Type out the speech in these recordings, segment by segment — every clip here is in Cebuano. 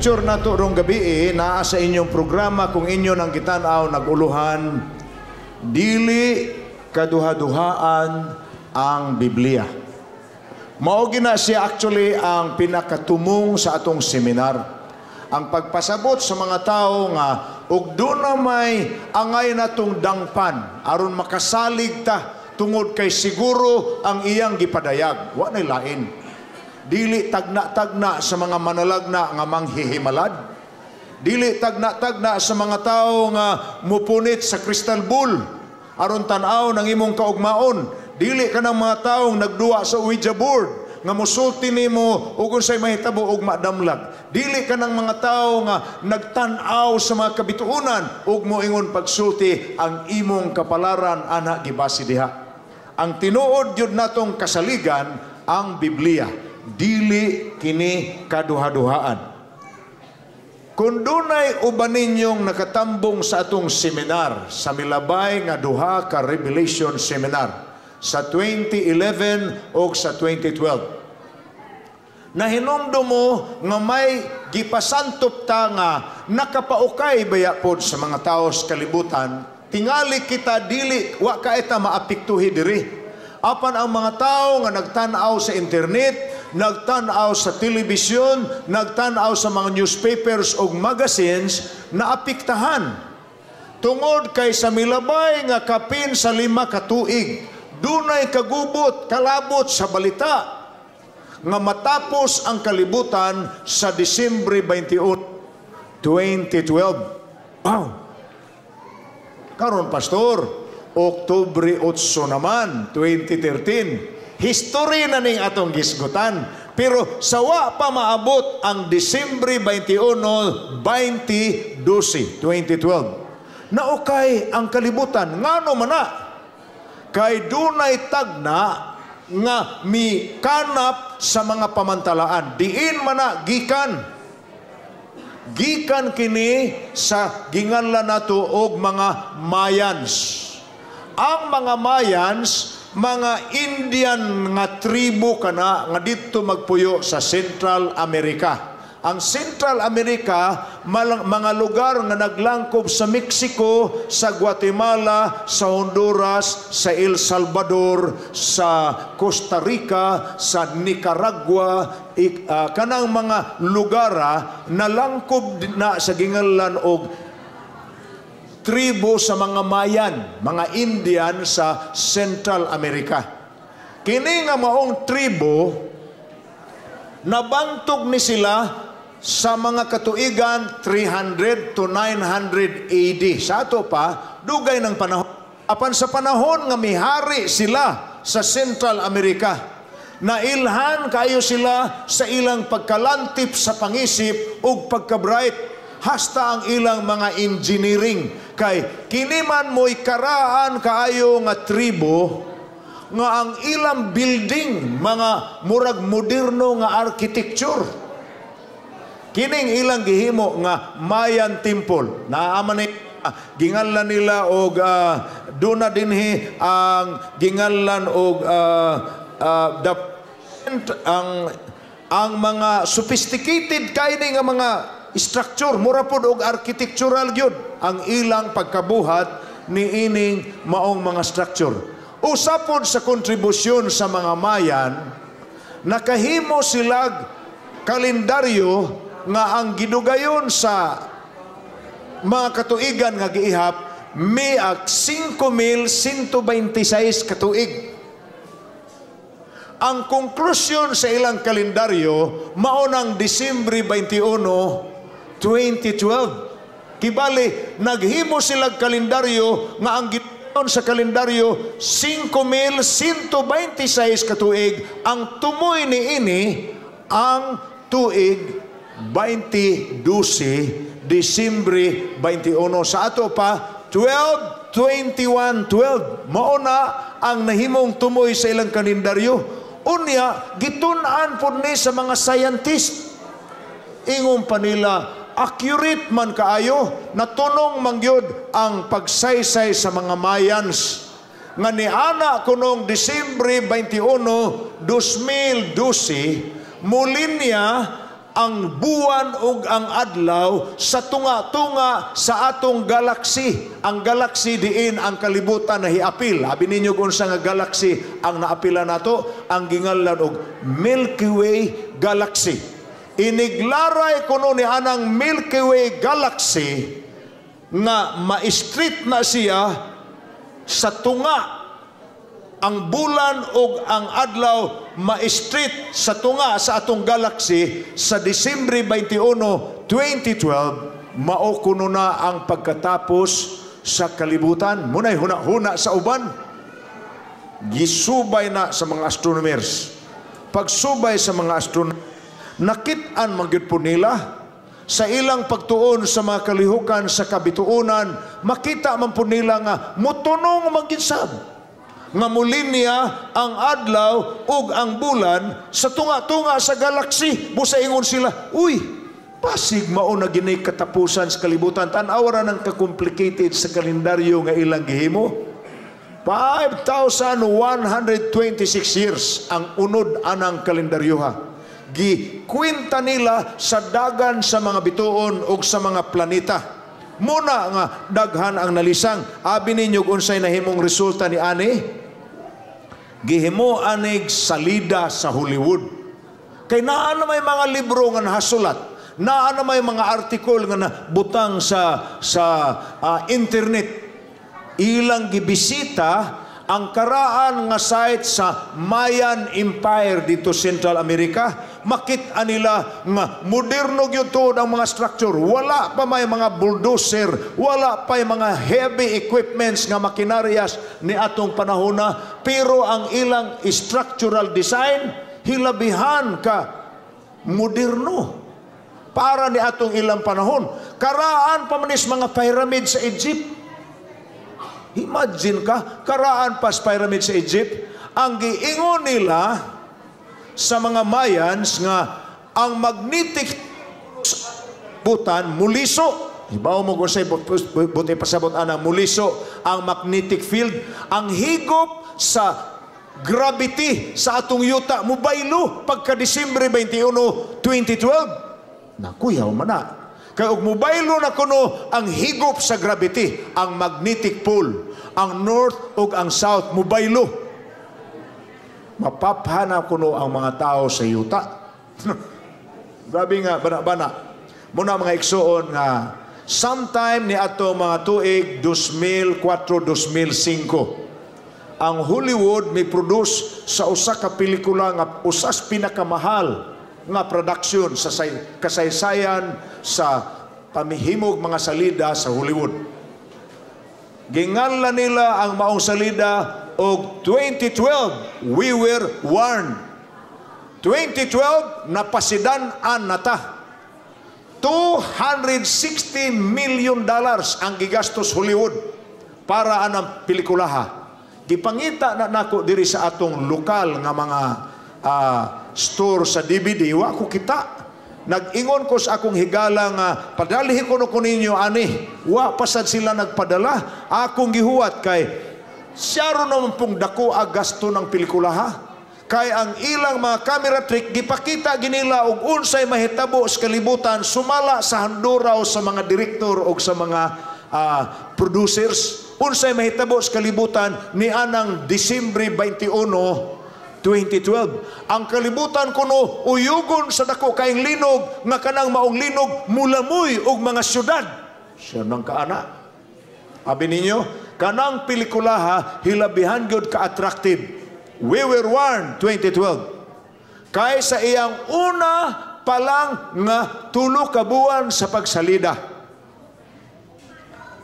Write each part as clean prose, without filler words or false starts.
lecture nato rong gabi naa sa inyong programa kung inyo nang gitan-aw, naguluhan, "Dili Kaduhaduhaan ang Biblia." Mao gina siya actually ang pinakatumong sa atong seminar. Ang pagpasabot sa mga tao nga ug duna may angay natong dangpan aron makasalig ta tungod kay siguro ang iyang gipadayag. Wa nay lain. Dili tagna-tagna sa mga manalagna nga manghihimalad. Dili tagna-tagna sa mga tao nga mupunit sa crystal ball aron tan-aw ng imong kaugmaon. Dili ka ng mga taong nagduwa sa Ouija board nga musulti nimo ug unsay mahitabo ug madamlag. Dili ka ng mga tao nga nagtan-aw sa mga kabituonan ug moingon pagsulti ang imong kapalaran ana gibase diha. Ang tinuod gyud natong kasaligan ang Biblia. Dili kini kaduha-duhaan. Kung dunay uban ninyong nakatambong sa atong seminar sa milabay nga duha ka Revelation seminar sa 2011 o sa 2012, nahinumdum mo nga may gipasantop ta nga nakapaukay baya pod sa mga tao sa kalibutan, tingali kita dili wa ka eta maapektuhi diri. Apan ang mga tao nga nagtan-aw sa internet, nagtan-aw sa telebisyon, nagtan-aw sa mga newspapers ug magazines, naapektahan. Tungod kay sa milabay nga kapin sa 5 ka tuig, dunay kagubot, kalabot sa balita nga matapos ang kalibutan sa Disyembre 21, 2012. Wow! Karon, Pastor, Oktubre 8 naman, 2013. History na ning atong gisgutan. Pero sawa pa maabot ang Disyembre 21, 2012, 2012. Naukay ang kalibutan. Ngano man na? Kay dunay tagna nga mikanap sa mga pamantalaan. Diin man na gikan. Gikan kini sa ginganlan nato og mga Mayans. Ang mga Mayans, mga Indian nga tribo kana nga didto magpuyo sa Central America. Ang Central America, mga lugar nga naglangkob sa Mexico, sa Guatemala, sa Honduras, sa El Salvador, sa Costa Rica, sa Nicaragua, kanang mga lugar nalangkob na sa gingalan og tribo sa mga Mayan, mga Indian sa Central America. Kini nga maong tribo, nabantog ni sila sa mga katuigan 300 to 900 AD. Sa ato pa, dugay ng panahon. Apan sa panahon nga mihari sila sa Central America, nailhan kayo sila sa ilang pagkalantip sa pangisip ug pagkabright, hasta ang ilang mga engineering. Kay kiniman mo'y karaan kaayo nga tribo nga ang ilang building mga murag moderno nga architecture. Kining ilang gihimo nga Mayan Temple. Naaman ni ginganlan nila og duna dinhi ang ginganlan og the ang mga sophisticated kay nga mga structure, mura pod og architectural gyud ang ilang pagkabuhat niining maong mga structure. Usa pod sa kontribusyon sa mga Mayan, nakahimo silag kalendaryo nga ang gidugayon sa mga katuigan nga giihap miag 5,126 katuig. Ang konklusyon sa ilang kalendaryo mao nang Disyembre 21, 2012. Kibali, naghimo silang kalendaryo nga ang giton sa kalendaryo 5,126 katuig, ang tumoy ni ini ang tuig 2012, Disyembre 21. Sa ato pa, 12, 21, 12. Mao na ang nahimong tumoy sa ilang kalendaryo. Unya, gitun-an pod ni sa mga scientist. Ingon pa nila, accurate man kaayo, natunong man gyud ang pagsaysay sa mga Mayans. Nga niana kunong Disyembre 21, 2012, muli niya ang buwan ug ang adlaw sa tunga-tunga sa atong galaxy. Ang galaxy diin ang kalibutan na hiapil. Abi ninyo kung unsa nga galaxy ang naapila nato, ang ginganlan og Milky Way galaxy. Iniglaray kuno ni anang Milky Way galaxy nga ma-straight na siya sa tunga, ang bulan ug ang adlaw ma-straight sa tunga sa atong galaxy sa Disyembre 21, 2012, mao kuno na ang pagkatapos sa kalibutan. Muna'y huna-huna sa uban. Gisubay na sa mga astronomers. Pagsubay sa mga astronomers, nakit-an man gyud po nila sa ilang pagtuon sa mga kalihukan sa kabituonan, makita man po nila nga mutunong man gyud sab nga mulinya ang adlaw ug ang bulan sa tunga-tunga sa galaxy. Busa ingon sila, "Uy, pasig mao na gini katapusan sa kalibutan." Tan-aw ra ng ka-complicated sa kalendaryo nga ilang gihimo. 5,126 years ang unod anang kalendaryoha. Gikwenta nila sa dagan sa mga bituon ug sa mga planeta. Muna nga daghan ang nalisang. Abi ninyo unsay nahimong resulta ni ani? Gihimo anig salida sa Hollywood. Kay naa na may mga libro nga nahasulat, naa na may mga article nga nabutang sa internet. Ilang gibisita ang karaan nga site sa Mayan Empire dito Central America. Makita nila nga moderno gyud tuod ang mga structure. Wala pa may mga bulldozer, wala pa may mga heavy equipments nga makinaryas ni atong panahona, pero ang ilang structural design hilabihan ka moderno para ni atong ilang panahon. Karaan pa man is mga pyramid sa Egypt. Imagine ka, karaan pa sa pyramid sa Egypt, ang giingon nila sa mga Mayans nga ang magnetic butan muliso. Ibaw mo kung sa'y buti pasabot ana muliso ang magnetic field, ang higop sa gravity sa atong yuta mubaylo pagka Disyembre 21, 2012. Nakuyaw man na. Kay og mubaylo na kuno ang higop sa gravity, ang magnetic pole, ang north ug ang south mubaylo. Mapaphana kuno ang mga tao sa yuta. Grabe nga bana-bana. Muna, mga igsuon, nga sometime ni ato mga tuig 2004-2005, ang Hollywood may produce sa usa ka pelikula nga usas pinakamahal nga production sa kasaysayan sa pamihimog mga salida sa Hollywood. Ginganlan nila ang maong salida og 2012, We Were Warned. 2012, Napasidan-an na ta. $260 million ang gigastos Hollywood para anang pelikulaha. Gipangita na nako diri sa atong lokal nga mga store sa DVD, wa ko kita. Nag-ingon ko sa akong higala nga padalhi ko no ko ninyo ani. Wa pa sad sila nagpadala. Akong gihuwat kay siyaro naman pong dako ang gasto ng pelikulaha. Kay ang ilang mga camera trick, gipakita ginila og unsay mahitabo sa kalibutan sumala sa handuraw sa mga direktor o sa mga producers. Unsay mahitabo sa kalibutan ni anang Disyembre 21, 2012. Ang kalibutan kuno uyugon sa dako kaayong linog nga kanang maong linog mulamoy og mga syudad. Siya nang kaana. Abi ninyo, kanang pelikulaha hilabihan gyud ka-attractive. We Were Warned 2012. Kay sa iyang una pa lang nga 3 ka buwan sa pagsalida,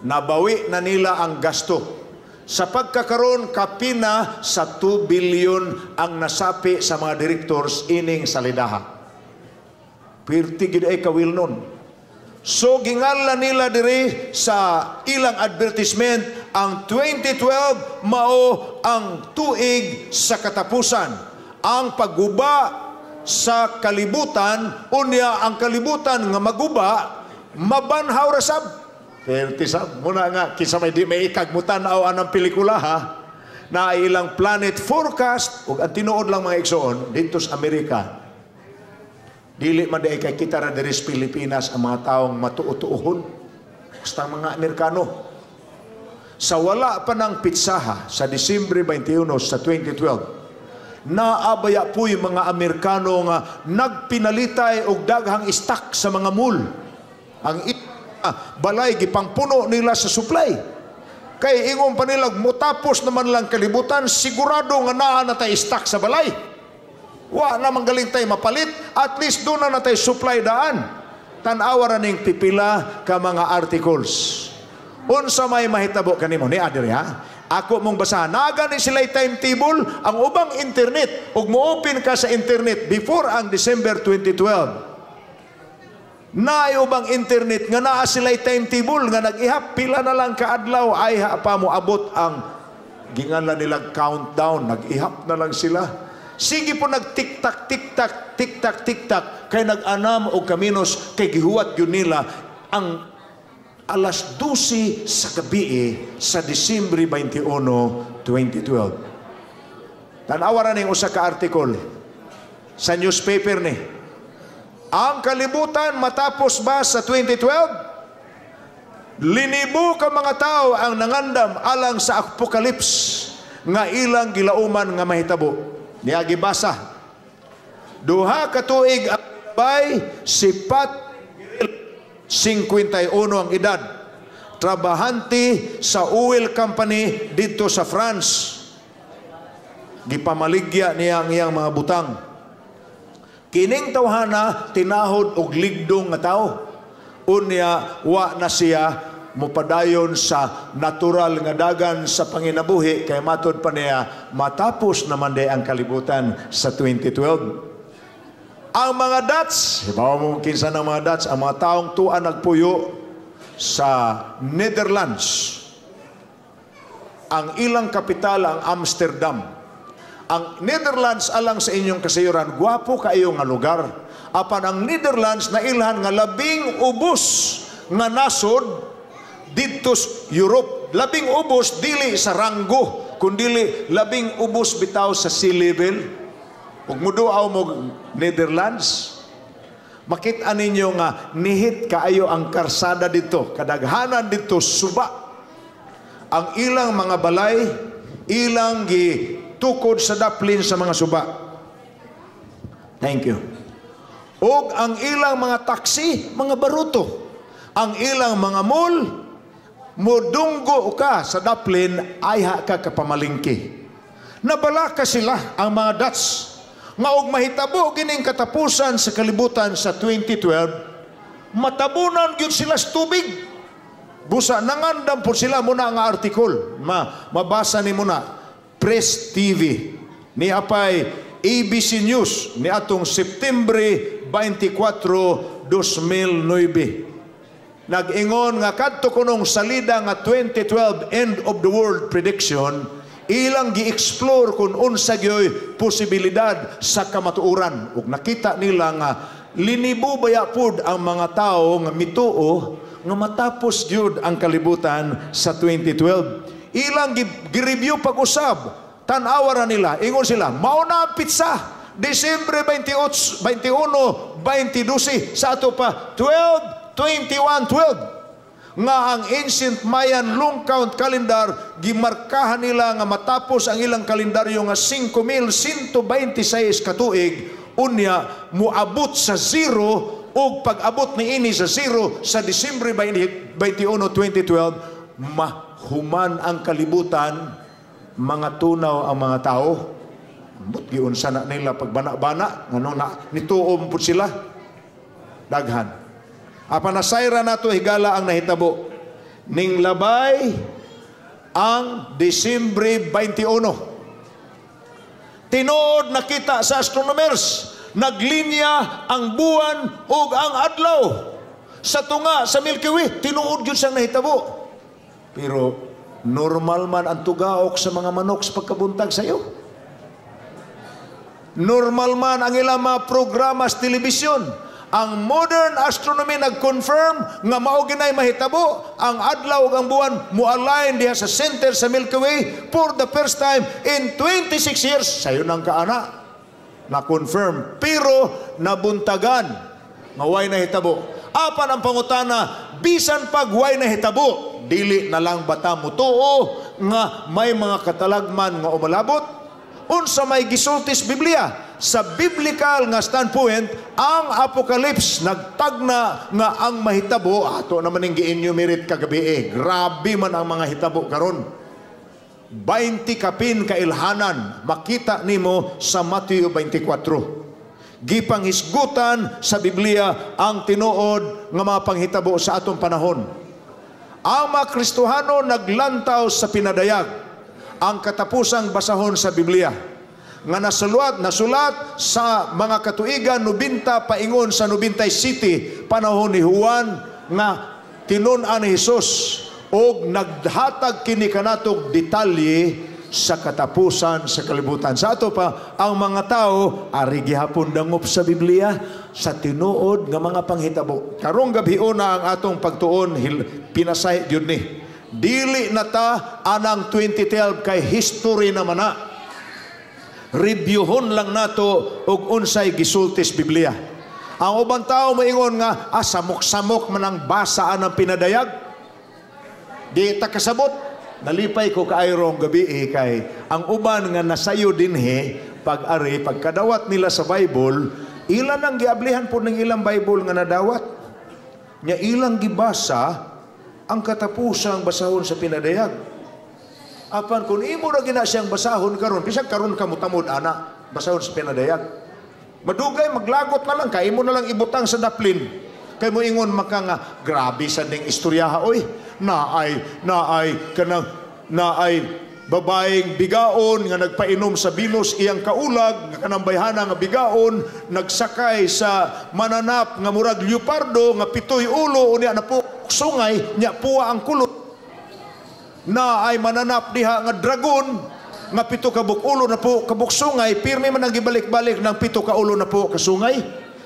nabawi na nila ang gasto. Sa pagkakaroon, kapina sa 2 billion ang nasapi sa mga directors ining salidaha. Pirti gid ay kawil nun. So ginganlan nila diri sa ilang advertisement ang 2012 mao ang tuig sa katapusan. Ang pagguba sa kalibutan, unya ang kalibutan nga maguba, mabanhaw ra sab. Perti sab muna nga kinsa may di may ikag mutan-aw anang pelikula ha na ilang planet forecast. Ug ang tinuod lang, mga igsoon, dito sa Amerika. Dili man diay kay kita ra diri sa Pilipinas ang mga taong matuo-tuohon. Basta ang mga Amerikano. Sa wala pa ng petsaha sa Disyembre 21 sa 2012, naabaya po yung mga Amerikano nga nagpinalitay og daghang stock sa mga mall. Ang balay gipangpuno nila sa supply. Kay ingon pa nila, mutapos naman lang kalibutan, sigurado nga naa na tay stock sa balay. Wa naman galing tay mapalit, at least doon na natay supply daan. Tan-awa ra ning pipila ka mga articles. Unsa may mahitabo kanimo ni adiri ha? Ako mong basahan. Naa gani sila timetable ang ubang internet, ug mo-open ka sa internet before ang December 2012. Naay ubang internet nga naa sila timetable nga nag-ihap pila na lang kaadlaw ay pa mo abot ang ginganlan nila countdown, nag-ihap na lang sila. Sige po, nag tik-tak, tik-tak, tik-tak, tik-tak kay nag-anam og kaminos kay gihuwat gyud nila ang alas 12 sa gabi sa Disyembre 21, 2012. Tan-awa ra ning usa ka article sa newspaper ni. Ang kalibutan matapos ba sa 2012? Linibo ka mga tao ang nangandam alang sa apocalypse nga ilang gilauman nga mahitabo. Niya gibasa. 2 ka tuig ang bay si Pat, 51 ang edad. Trabahante sa oil company dito sa France. Gipamaligya niya ang iyang mga butang. Kining tawhana tinahod og ligdong nga tao. Unya wa na siya mopadayon sa natural nga dagan sa panginabuhi kay matod pa niya matapos naman day ang kalibutan sa 2012. Ang mga Dutch, hibaw mo kinsa ng mga Dutch, ang mga taong tuwa nagpuyo sa Netherlands. Ang ilang kapital ang Amsterdam. Ang Netherlands, alang sa inyong kasayuran, gwapo kaayo nga lugar. Apan ang Netherlands nailhan nga labing ubos nga nasod didto sa Europe. Labing ubos dili sa ranggo, kundili labing ubos bitaw sa sea level. Ug muduaw mo Netherlands, makita ninyo nga nihit kaayo ang karsada dito, kadaghanan dito suba. Ang ilang mga balay, ilang gitukod sa daplin sa mga suba. Thank you. Og ang ilang mga taxi, mga baruto. Ang ilang mga mall, mudunggo ka sa daplin, ayha ka kapamalingki. Nabalaka sila, ang mga Dutch, nga og mahitabo gining katapusan sa kalibutan sa 2012, matabunan gyud sila sa tubig. Busa nangandam po sila muna nga article. Mabasa ni muna Press TV ni apay ABC News ni atong Septembre 24, 2009. Nag-ingon nga kadto kunong salida nga 2012 end of the world prediction, ilang gi-explore kung unsa gyoy posibilidad sa kamatuoran, ug nakita nila nga linibo baya pud ang mga tao nga mituo nga matapos gyud ang kalibutan sa 2012. Ilang gi-review pag-usab, tan-awa ra nila, ingon sila, mao na ang petsa, Disyembre 28, 21, 2012, sa ato pa 12, 21, 12 nga ang ancient Mayan long count calendar, gimarkahan nila nga matapos ang ilang kalendaryo nga 5,126 katuig, unya muabot sa zero, ug pag-abot ni ini sa zero sa Disyembre 21, 2012, mahuman ang kalibutan, mga tunaw ang mga tao. Ambot giunsa na nila pagbana-bana ngano na nituom pud sila daghan. Apan nasayra nato, higala, ang nahitabo. Ning labay ang Disyembre 21. Tinuod nakita sa astronomers, naglinya ang buwan ug ang adlaw sa tunga sa Milky Way. Tinuod yun siyang nahitabo. Pero normal man ang tugaok sa mga manok sa pagkabuntag sa iyo. Normal man ang ilang mga programa sa telebisyon. Ang modern astronomy nag-confirm nga mao ginay mahitabo, ang adlaw ug ang buwan mo-align diha sa center sa Milky Way for the first time in 26 years. Sayo nang kaana. Na confirm pero nabuntagan nga way nahitabo. Apan ang pangutana, bisan pag way nahitabo, dili na lang bata mutuo nga may mga katalagman nga umalabot? Unsa may gisulti sa Biblia? Sa biblical nga standpoint, ang Apocalypse nagtagna nga ang mahitabo ato naman ning gi-enumerate kagabi eh. Grabe man ang mga hitabo karon. 20 kapin kailhanan makita nimo sa Mateo 24. Gipanghisgutan sa Biblia ang tinuod nga mga panghitabo sa atong panahon. Ang mga Kristohano naglantaw sa pinadayag, ang katapusang basahon sa Biblia nga nasulat sa mga katuigan 90 paingon sa 97, panahon ni Juan nga tinun-an ni Jesus, og naghatag kini kanatog detalye sa katapusan sa kalibutan. Sa ato pa, ang mga tao ari gihapon dangop sa Biblia sa tinuod nga mga panghitabo. Karong gabi na ang atong pagtuon pinasahi gyud ni. Dili na ta anang 2012 kay history naman na. Reviewhon lang nato og unsay gisulti sa Biblia. Ang ubang tao moingon nga samok-samok man ang basaan ng pinadayag. Di ta kasabot. Nalipay ko kaayo rong gabi eh, kay ang uban nga nasayo dinhi pag-ari, pagkadawat nila sa Bible, ilan ang giablihan po ng ilang Bible nga nadawat. Nya ilang gibasa ang katapusang basahon sa pinadayag. Apan kung imo ra gina siyang basahon karon, bisag karon ka mutamod ana, basahon sa pinadayag. Madugay maglagot na lang kay imo na lang ibutang sa daplin. Kay mo ingon maka nga grabe sa ning istoryaha oy. Naay kanang naay babaeng bigaon nga nagpainom sa binos iyang kaulag nga kanang bayhana nga bigaon nagsakay sa mananap nga murag leopardo nga pitoy ulo, unya na po sungay, nya puwa ang kulot. Na ay mananap diha nga dragon nga pito ka ulo na po kabuk sungay, pirmi man ang gibalik-balik ng pito ka ulo na po kasungay.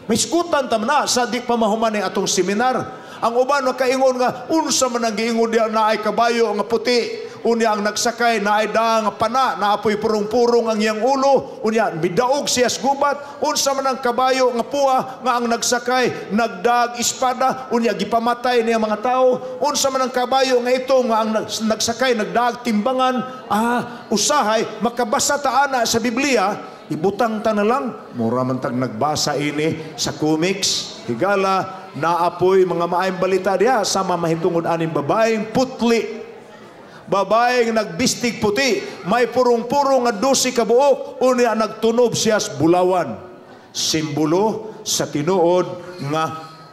May skutan tam na sa di pa mahuman ni atong seminar. Ang uban makaingon nga unsa man ang giingon diha na ay kabayo nga puti, unya ang nagsakay na ay daa nga pana na apoy purong-purong ang iyang ulo, unya midaog siya sa gubat. Unsa man ang kabayo nga puwa nga ang nagsakay nagdag espada, unya gipamatay niya mga tao? Unsa man ang kabayo nga ito nga ang nagsakay nagdaag timbangan? Usahay makabasa ta ana sa Biblia, ibutang ta na lang mura man tag nagbasa ini sa comics. Higala naapoy mga maayong balita diha sama mahitungod aning babaeng putli, babaeng nagbistig puti, may purong-purong nga 12 ka buok, unya nagtunob siya sa bulawan, simbolo sa tinuod nga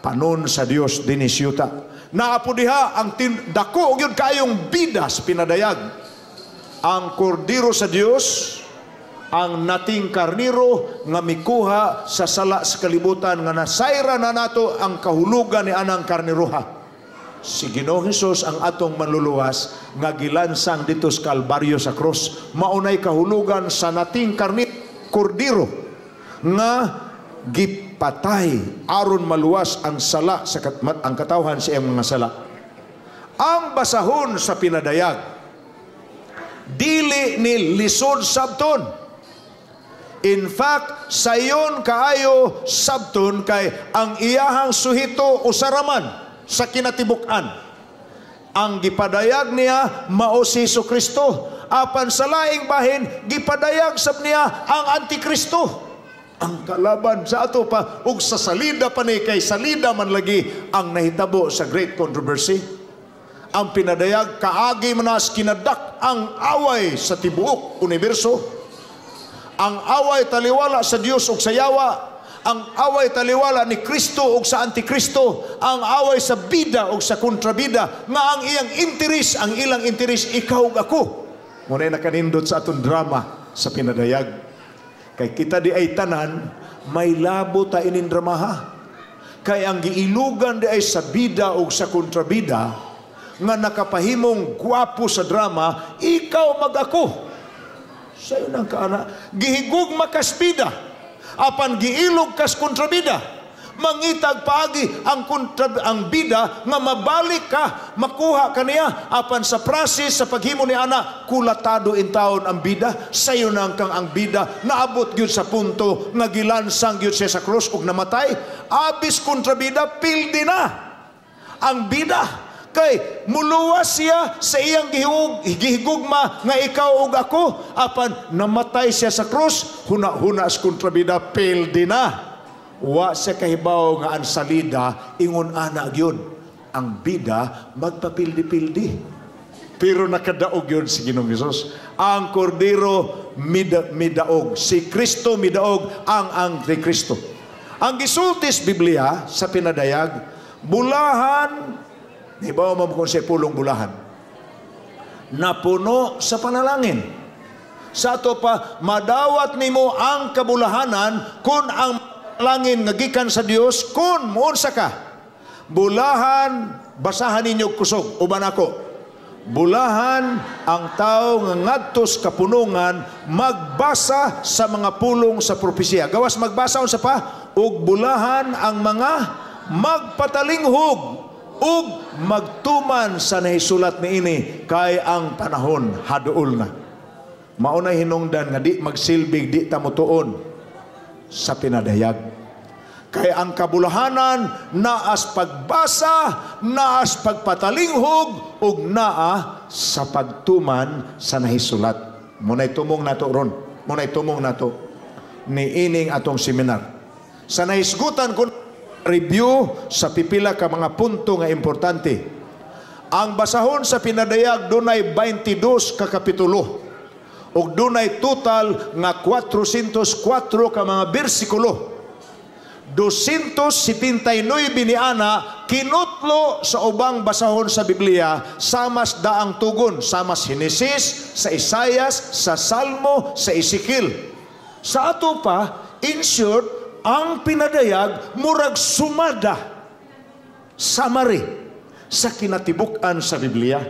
panon sa Dios dinhi sa yuta. Naapo diha ang dako gyud kayong bida sa pinadayag, ang kordero sa Dios, ang nating karniro nga mikuha sa sala sa kalibutan, nga nasayra na nato ang kahulugan ni anang karniroha. Si Ginoong Hesus ang atong manluluwas nga gilansang dito sa Kalbaryo sa cross. Maunay kahulugan sa nating kordiro nga gipatay aron maluwas ang sala sa ang katawhan sa iyang mga sala. Ang basahon sa pinadayag dili ni lisod sabton. In fact, sayon kaayo sabton kay ang iyahang suhito usaraman sa kinatibuk-an. Ang gipadayag niya mao si Kristo. Apan sa laing bahin, gipadayag sab niya ang Antikristo, ang kalaban. Sa ato pa ug sa salida pa ni kay salida man lagi ang nahitabo sa Great Controversy. Ang pinadayag kaagi man nas kinadak ang away sa tibuok universo. Ang away taliwala sa Dios ug sa yawa, ang away taliwala ni Kristo ug sa Antikristo, ang away sa bida ug sa kontrabida, nga ang iyang interes, ang ilang interes ikaw ug ako. Muna nakanindot sa atong drama sa pinadayag. Kay kita di ay tanan, may labo ta ining dramaha. Kay ang giilugan di ay sa bida ug sa kontrabida, nga nakapahimong gwapo sa drama, ikaw mag ako. Sayo nang kaana, gihigugma kas bida, apan giilog kas kontrabida. Mangitag paagi ang kontra, ang bida nga mabalik ka, makuha ka niya. Apan sa process sa paghimo ni ana, kulatado in taon ang bida. Sayo nang kang ang bida naabot gyud sa punto nga gilansang gyud siya sa krus ug namatay. Abis kontrabida, pildi na ang bida. Kay muluwas siya sa iyang gihigugma nga ikaw ug ako, apan namatay siya sa krus, huna-huna sa kontrabida, pildi na. Wa siya kahibaw nga ang salida ingon ana gyud. Ang bida magpapildi-pildi. Pero nakadaog yun si Ginoong Hesus. Ang kordero midaog. Si Kristo midaog ang Antikristo. Ang gisultis Biblia sa pinadayag, bulahan, ibaw mo kung sa pulong bulahan, napuno sa panalangin. Sa ato pa, madawat nimo ang kabulahanan kung ang langin nga gikan sa Dios, kung muunsa ka. Bulahan, basahan ninyo kusog, uban ako. Bulahan ang tao nga ngadtos kapunungan magbasa sa mga pulong sa propesiya. Gawas magbasa unsa pa? Ug bulahan ang mga magpatalinghog ug magtuman sa nahisulat niini, kay ang panahon haduol na. Mao na hinungdan nga di magsilbig di ta motuon sa pinadayag. Kay ang kabulahanan naas pagbasa, naas pagpatalinghog, ug naa sa pagtuman sa nahisulat. Muna'y tumong nato ron. Muna'y tumong nato ni ining atong seminar. Sa nahisgutan ko review sa pipila ka mga punto nga importante. Ang basahon sa pinadayag dunay 22 ka kapitulo ug dunay total nga 404 ka mga bersikulo. 279 ni ana kinutlo sa ubang basahon sa Biblia samas daang tugon, samas Henesis, sa Isayas, sa Salmo, sa Ezekiel. Sa ato pa, in short, ang pinadayag murag sumada, summary sa kinatibuk-an sa Biblia.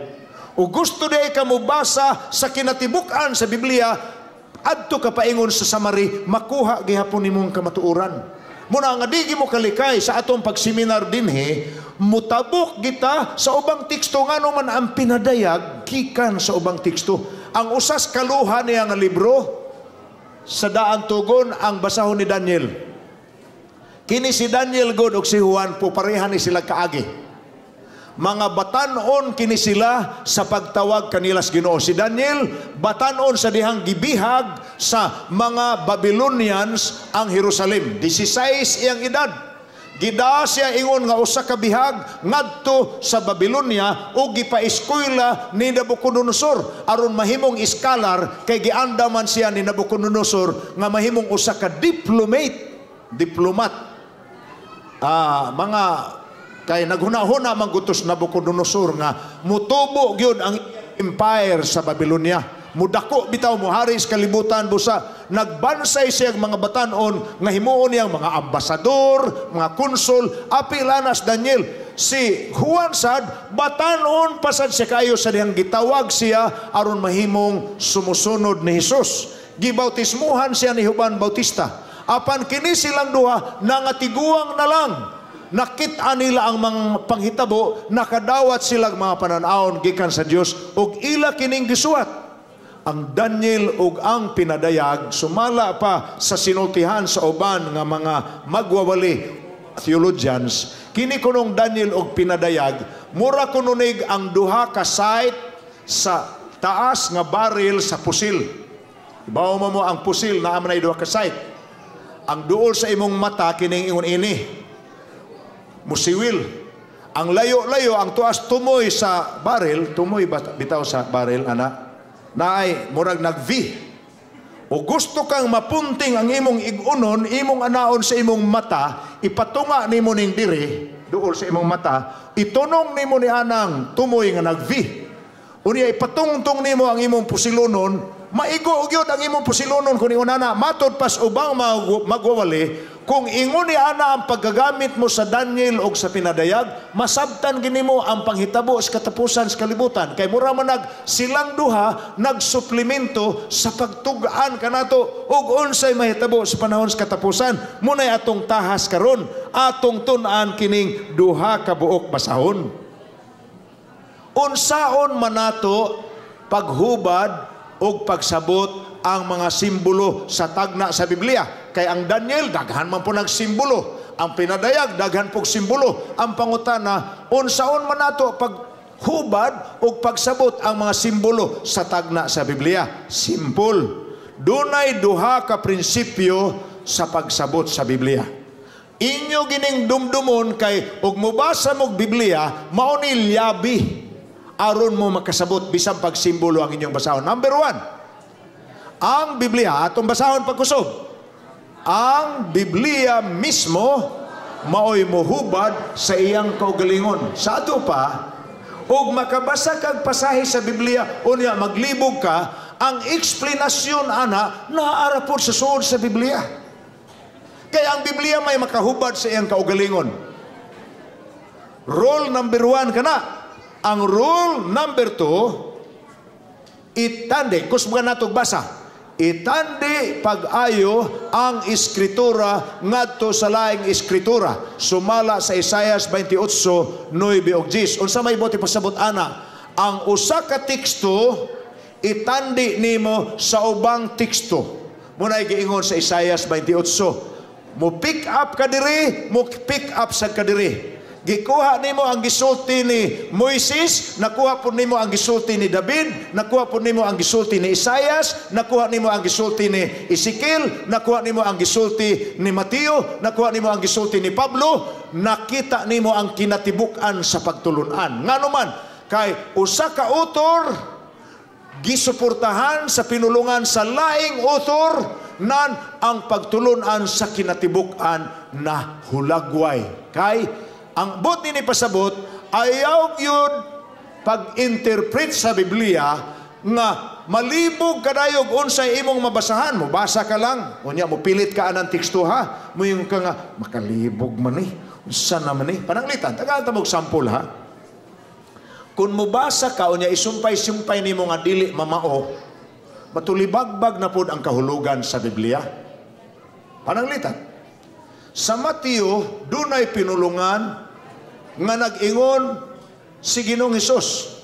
O gusto di ka mobasa sa kinatibuk-an sa Biblia, adto ka paingon sa summary, makuha gihapon nimong kamatuoran. Muna nga di mo kalikay sa atong pagseminar dinhi, mutabok kita sa ubang teksto, ngano man ang pinadayag gikan sa ubang teksto. Ang usas kaluha niya nga libro sa daan tugon ang basahon ni Daniel. Kini si Daniel god og si Juan po pareha ni sila kaagi. Mga batanon kini sila sa pagtawag kanila sa Ginoo. Si Daniel batanon sa dihang gibihag sa mga Babylonians ang Jerusalem. 16 iyang edad. Gidaa siya ingon nga usa ka bihag ngadto sa Babylonia ug gipaeskwela ni Nabucodonosor aron mahimong scholar, kay giandaman siya ni Nabucodonosor nga mahimong usa ka diplomate, diplomat. Mga kay naghuna-huna man gutos Nabucodonosor nga mutubo gyud ang empire sa Babylonia. Mudako bitaw, mohari sa kalibutan busa. Nagbansay siya ang mga batanon nga himuon niyang mga ambasador, mga konsul, apil anas Daniel. Si Juan sad batanon pasad siya kayo sa dihang gitawag siya aron mahimong sumusunod ni Hesus. Gibautismuhan siya ni Juan Bautista. Apan kini silang duha nangatiguang na lang. Nakita nila ang mga panghitabo, nakadawat silang mga pananawon gikan sa Dios ug ila kining gisuwat. Ang Daniel ug ang pinadayag, sumala pa sa sinultihan sa uban nga mga magwawali theologians, kini kunong Daniel ug pinadayag mura kununig ang duha ka site sa taas nga barrel sa pusil. Ibaw mo mo ang pusil na man ay duha ka site. Ang duol sa imong mata kining ingon ini musiwil. Ang layo-layo, ang tuas tumoy sa barrel, tumoy bitaw sa barrel, ana, naay murag nag-V. O gusto kang mapunting ang imong igunon, imong anaon sa imong mata, ipatunga nimo ning diri, duol sa imong mata, itunong nimo ni anang tumoy nga nag-V. Unya ipatungtong nimo ang imong pusilonon, maigo gyud ang imong pusilonon kung ingon ana. Matod pas ubang magwawali, kung ingon ni ana ang paggagamit mo sa Daniel og sa Pinadayag, masabtan gini mo ang panghitabo sa katapusan sa kalibutan. Kay mura man nag silang duha nagsuplemento sa pagtug-an kanato og unsay mahitabo sa panahon sa katapusan. Munay atong tahas karon, atong tun-an kining duha ka buok basahon. Unsaon man nato paghubad og pagsabot ang mga simbolo sa tagna sa Biblia? Kay ang Daniel, daghan man po nagsimbolo. Ang Pinadayag, daghan po simbolo. Ang pangutana, unsaon man nato paghubad og pagsabot ang mga simbolo sa tagna sa Biblia? Simple. Dunay duha ka prinsipyo sa pagsabot sa Biblia. Inyo gining dumdumon kay og mobasa mog Biblia, mao ni lyabi aron mo makasabot bisan pagsimbolo ang inyong basahon. Number 1, ang Biblia, atong basahon pagkusog. Ang Biblia mismo maoy mohubad sa iyang kaugalingon. Sa ato pa, og makabasa kag pasahe sa Biblia, unya maglibog ka, ang eksplanasyon ana naara pod sa suod sa Biblia. Kaya ang Biblia may makahubad sa iyang kaugalingon. Rule number 1 kana. Ang rule number 2, itandi, kusgan natog basa. Itandi pag-ayo ang eskritura ngadto sa laing eskritura. Sumala sa Isaias 28:9 ug 10. Unsa may buot ipasabot ana? Ang usa ka teksto itandi nimo sa ubang teksto. Munay giingon sa Isaias 28. Mo pick up ka diri, mo pick up sa kadiri. Gikuha nimo ang gisulti ni Moises, nakuha po nimo ang gisulti ni David, nakuha po nimo ang gisulti ni Isaias, nakuha nimo ang gisulti ni Ezekiel, nakuha nimo ang gisulti ni Mateo, nakuha nimo ang gisulti ni Pablo, nakita nimo ang kinatibuk-an sa pagtulunan. Ngano man, kay usa ka author gisuportahan sa pinulungan sa laing author nan ang pagtulunan sa kinatibuk-an na hulagway. Kay ang buot ni pasabot, ayaw yun pag-interpret sa Biblia nga malibog kadayog unsay imong mabasahan. Mo basa ka lang, unya mo pilit ka anang teksto ha. Moingon ka nga makalibog man ni. Unsa naman ni? Pananglitan, tagaan ta mog sample ha. Kung mobasa ka unya isumpay-sumpay nimo nga dili mamao, matulibagbag na pod ang kahulugan sa Biblia. Pananglitan. Sa Mateo, dunay pinulungan nga nag-ingon si Ginoong Hesus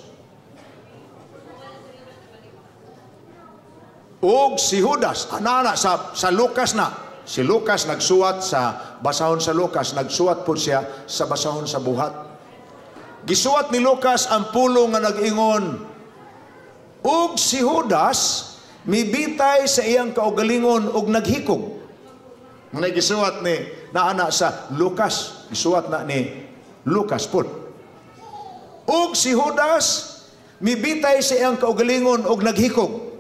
ug si Judas, ana sa Lucas na. Si Lucas nagsuwat sa basahon sa Lucas, nagsuwat po siya sa basahon sa buhat. Gisuwat ni Lucas ang pulong nga nag-ingon ug si Judas mibitay sa iyang kaugalingon ug naghikog. Nga gisuwat ni naana sa Lucas, gisuwat na ni Lucas pud. Ug si Judas mibitay sa iyang kaugalingon og naghikog.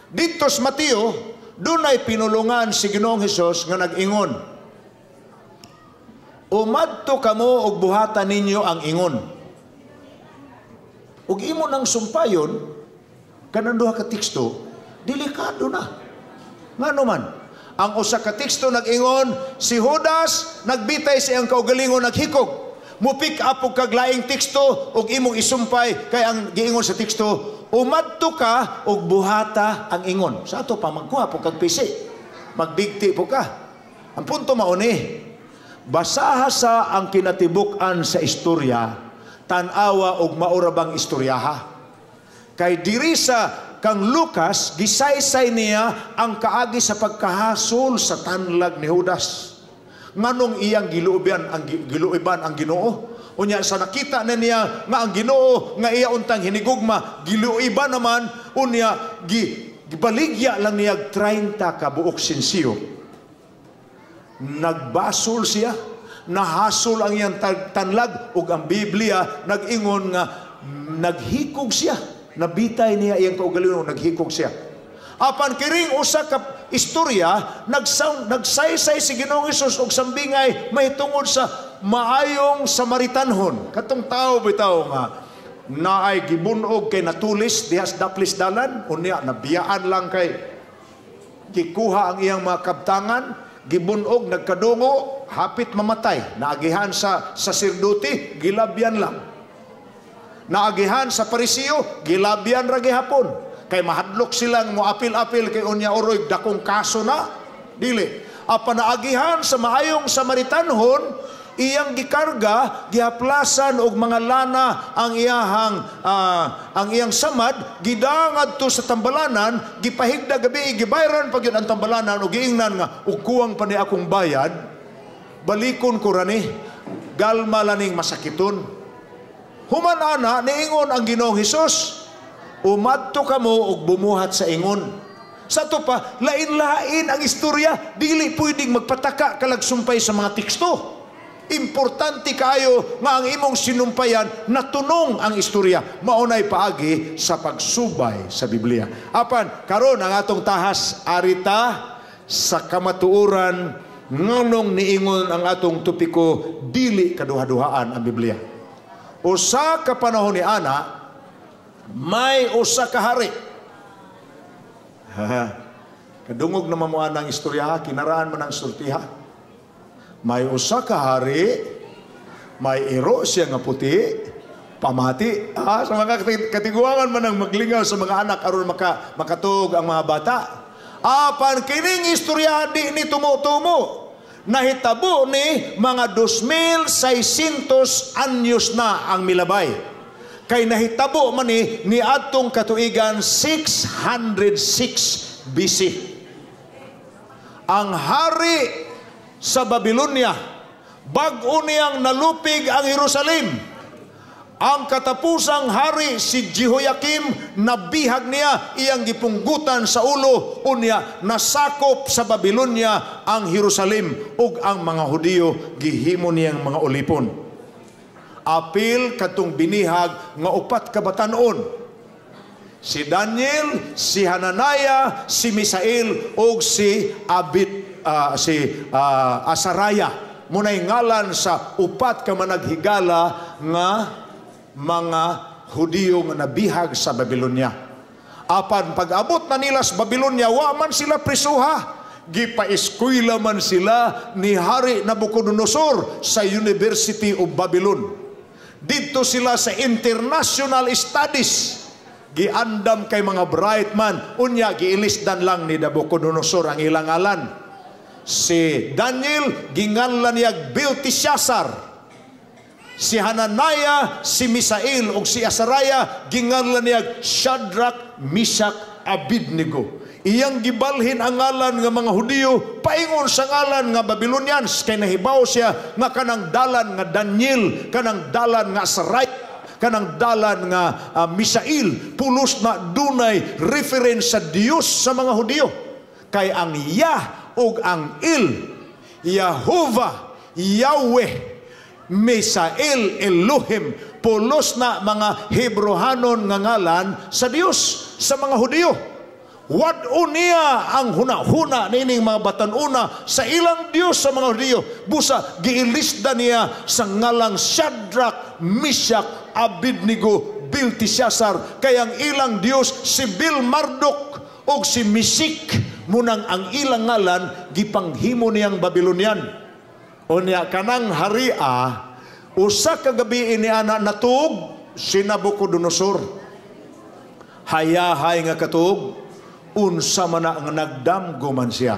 Didto sa Mateo, dunay pinulungan si Ginoong Hesus nga nag-ingon, umadto kamo og buhatan ninyo ang ingon. Ug imo nang sumpayon kanang duha ka teksto, delikado na. Ngano man? Ang usa ka teksto nag-ingon, si Judas nagbitay sa iyang kaugalingon naghikog. Mo pick up og kaglaing teksto og imong isumpay kay ang giingon sa teksto, umadto ka og buhata ang ingon. Sa ato pa magkuha po kag pisi. Magbigti po ka. Ang punto mao ni, basaha sa ang kinatibuk-an sa istorya, tan-awa og maura bang istoryaha. Kay diri sa kang Lucas, gisaysay niya ang kaagi sa pagkahasol sa tanlag ni Judas. Nganong iyang giluoban ang Ginoo? Unya sa nakita na niya nga ang Ginoo nga iya untang hinigugma, giluoban naman, unya gibaligya lang niya 30 ka buok sinsiyo. Nagbasol siya, nahasol ang iyang tanlag, ug ang Biblia nag-ingon nga naghikog siya. Nabitay niya iyang kaugalingon, naghikog siya. Apan kiring usa ka istorya, nagsaysay si Ginoong Hesus og sambingay mahitungod sa maayong Samaritanhon. Katong tao bitaw nga Naay gibunog kay natulis diha sa daplis dalan, unya nabiyaan lang kay gikuha ang iyang mga kabtangan, gibunog, nagkadungo, hapit mamatay. Naagihan sa saserdote, gilabyan lang. Naagihan sa Parisiyo, gilabyan ra gihapon. Kay mahadlok silang moapil-apil kay unya oroy dakong kaso na. Dili. Apan naagihan sa maayong Samaritanhon, iyang gikarga, gihaplasan og mga lana ang iyang samad, gidangad to sa tambalanan, gipahigda gabi, gibayran pa gyud ang tambalanan og giingnan nga og kuwang pa ni akong bayad, balikon ko rani, galma laning masakiton. Human ana, niingon ang Ginoong Hesus, "Umadto kamo og bumuhat sa ingon." Sa ato pa, lain-lain ang istorya, dili pwedeng magpataka kalagsumpay sa mga teksto. Importante kaayo nga ang imong sinumpayan natunong ang istorya. Maunay paagi sa pagsubay sa Biblia. Apan karon ang atong tahas arita sa kamatuoran nganong niingon ang atong topiko dili kaduha-duhaan ang Biblia. Usa ka panahon ni ana, may usa ka hari. Kadungog naman mo ang istorya, kinaraan man ang sultiha. May usa ka hari, may iro siya nga puti, pamati. Sa mga katiguangan man ang maglingaw sa mga anak aron makatuog ang mga bata. Apan kining istorya di ni tumo-tumo. Nahitabo ni mga 2,600 anyos na ang milabay. Kay nahitabo man ni niadtong katuigan 606 BC. Ang hari sa Babylonia, bag-o niyang nalupig ang Jerusalem. Ang katapusang hari si Jehoiakim, nabihag niya iyang gipunggutan sa ulo, unya nasakop sa Babylonia ang Jerusalem ug ang mga Hudiyo gihimo niyang mga ulipon. Apil katong binihag nga upat ka batan-on. Si Daniel, si Hananaya, si Misael ug si Abit si Asaraya. Munay ngalan sa upat ka managhigala nga mga Hudiyo nga nabihag sa Babylonia. Apan pag-abot na nila sa Babylonia, wa man sila prisuha. Gipaeskwela man sila ni Hari Nabucodonosor sa University of Babylon. Dito sila sa International Studies. Giandam kay mga bright man. Unya, giilisdan lang ni Nabucodonosor ang ilang ngalan. Si Daniel, ginganlan niya Belteshazzar. Si Hananaya, si Misael ug si Asaraya, ginganlan niya Shadrach, Meshach, Abednego. Iyang gibalhin ang ngalan nga mga Hudiyo paingon sa ngalan nga Babylonians kay nahibaw siya nga kanang dalan nga Daniel, kanang dalan nga Asaraya, kanang dalan nga Misael, pulos na dunay reference sa Dios sa mga Hudiyo. Kay ang Yah ug ang Il, Yahovah, Yahweh, Misael, Elohim, pulos na mga Hebrohanon nga ngalan sa Dios sa mga Hudiyo. Wad-o niya ang huna-huna nining mga batan-una sa ilang Dios sa mga Hudiyo. Busa giilisda niya sa ngalang Shadrach, Meshach, Abednego, Belteshazzar, kay ang ilang Dios si Bel Marduk og si Misik, munang ang ilang ngalan gipanghimo niyang Babylonian. Unya kanang haria usa ka gabi ni ana natuog si Nabucodonosor. Hayahay nga katuog, unsa man na nga nagdamgo man siya.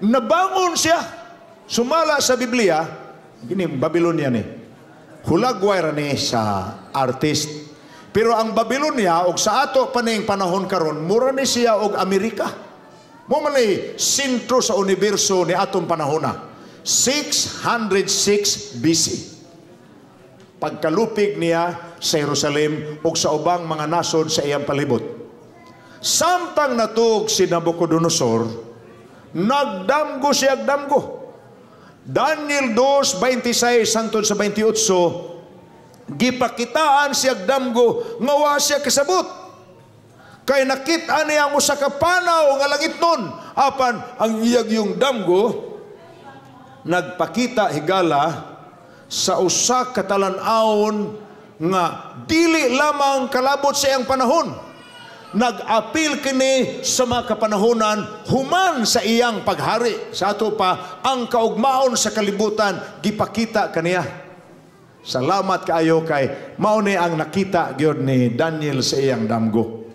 Nabangon siya. Sumala sa Biblia, gini Babylonia ni. Hulagway ra ni sa artist. Pero ang Babylonia og sa ato paning panahon karon, mura ni siya og Amerika. Mo man ni sentro sa universo ni atong panahona. 606 BC. Pagkalupig niya sa Jerusalem ug sa ubang mga nasod sa iyang palibot. Samtang natuog si Nabucodonosor, nagdamgo siya damgo. Daniel 2:26 hangtod sa 28, gipakitaan siya damgo nga wa siya kasabot. Kay nakita niya ang usa ka panaw nga langit nun. Apan ang iyag yung damgo nagpakita higala Sa usa ka talan-awon nga dili lamang kalabot sa iyang panahon. Nag-apil kini sa mga kapanahonan human sa iyang paghari. Sa ato pa, ang kaugmaon sa kalibutan gipakita kaniya. Salamat kaayo kay mao ni ang nakita gyud ni Daniel sa iyang damgo.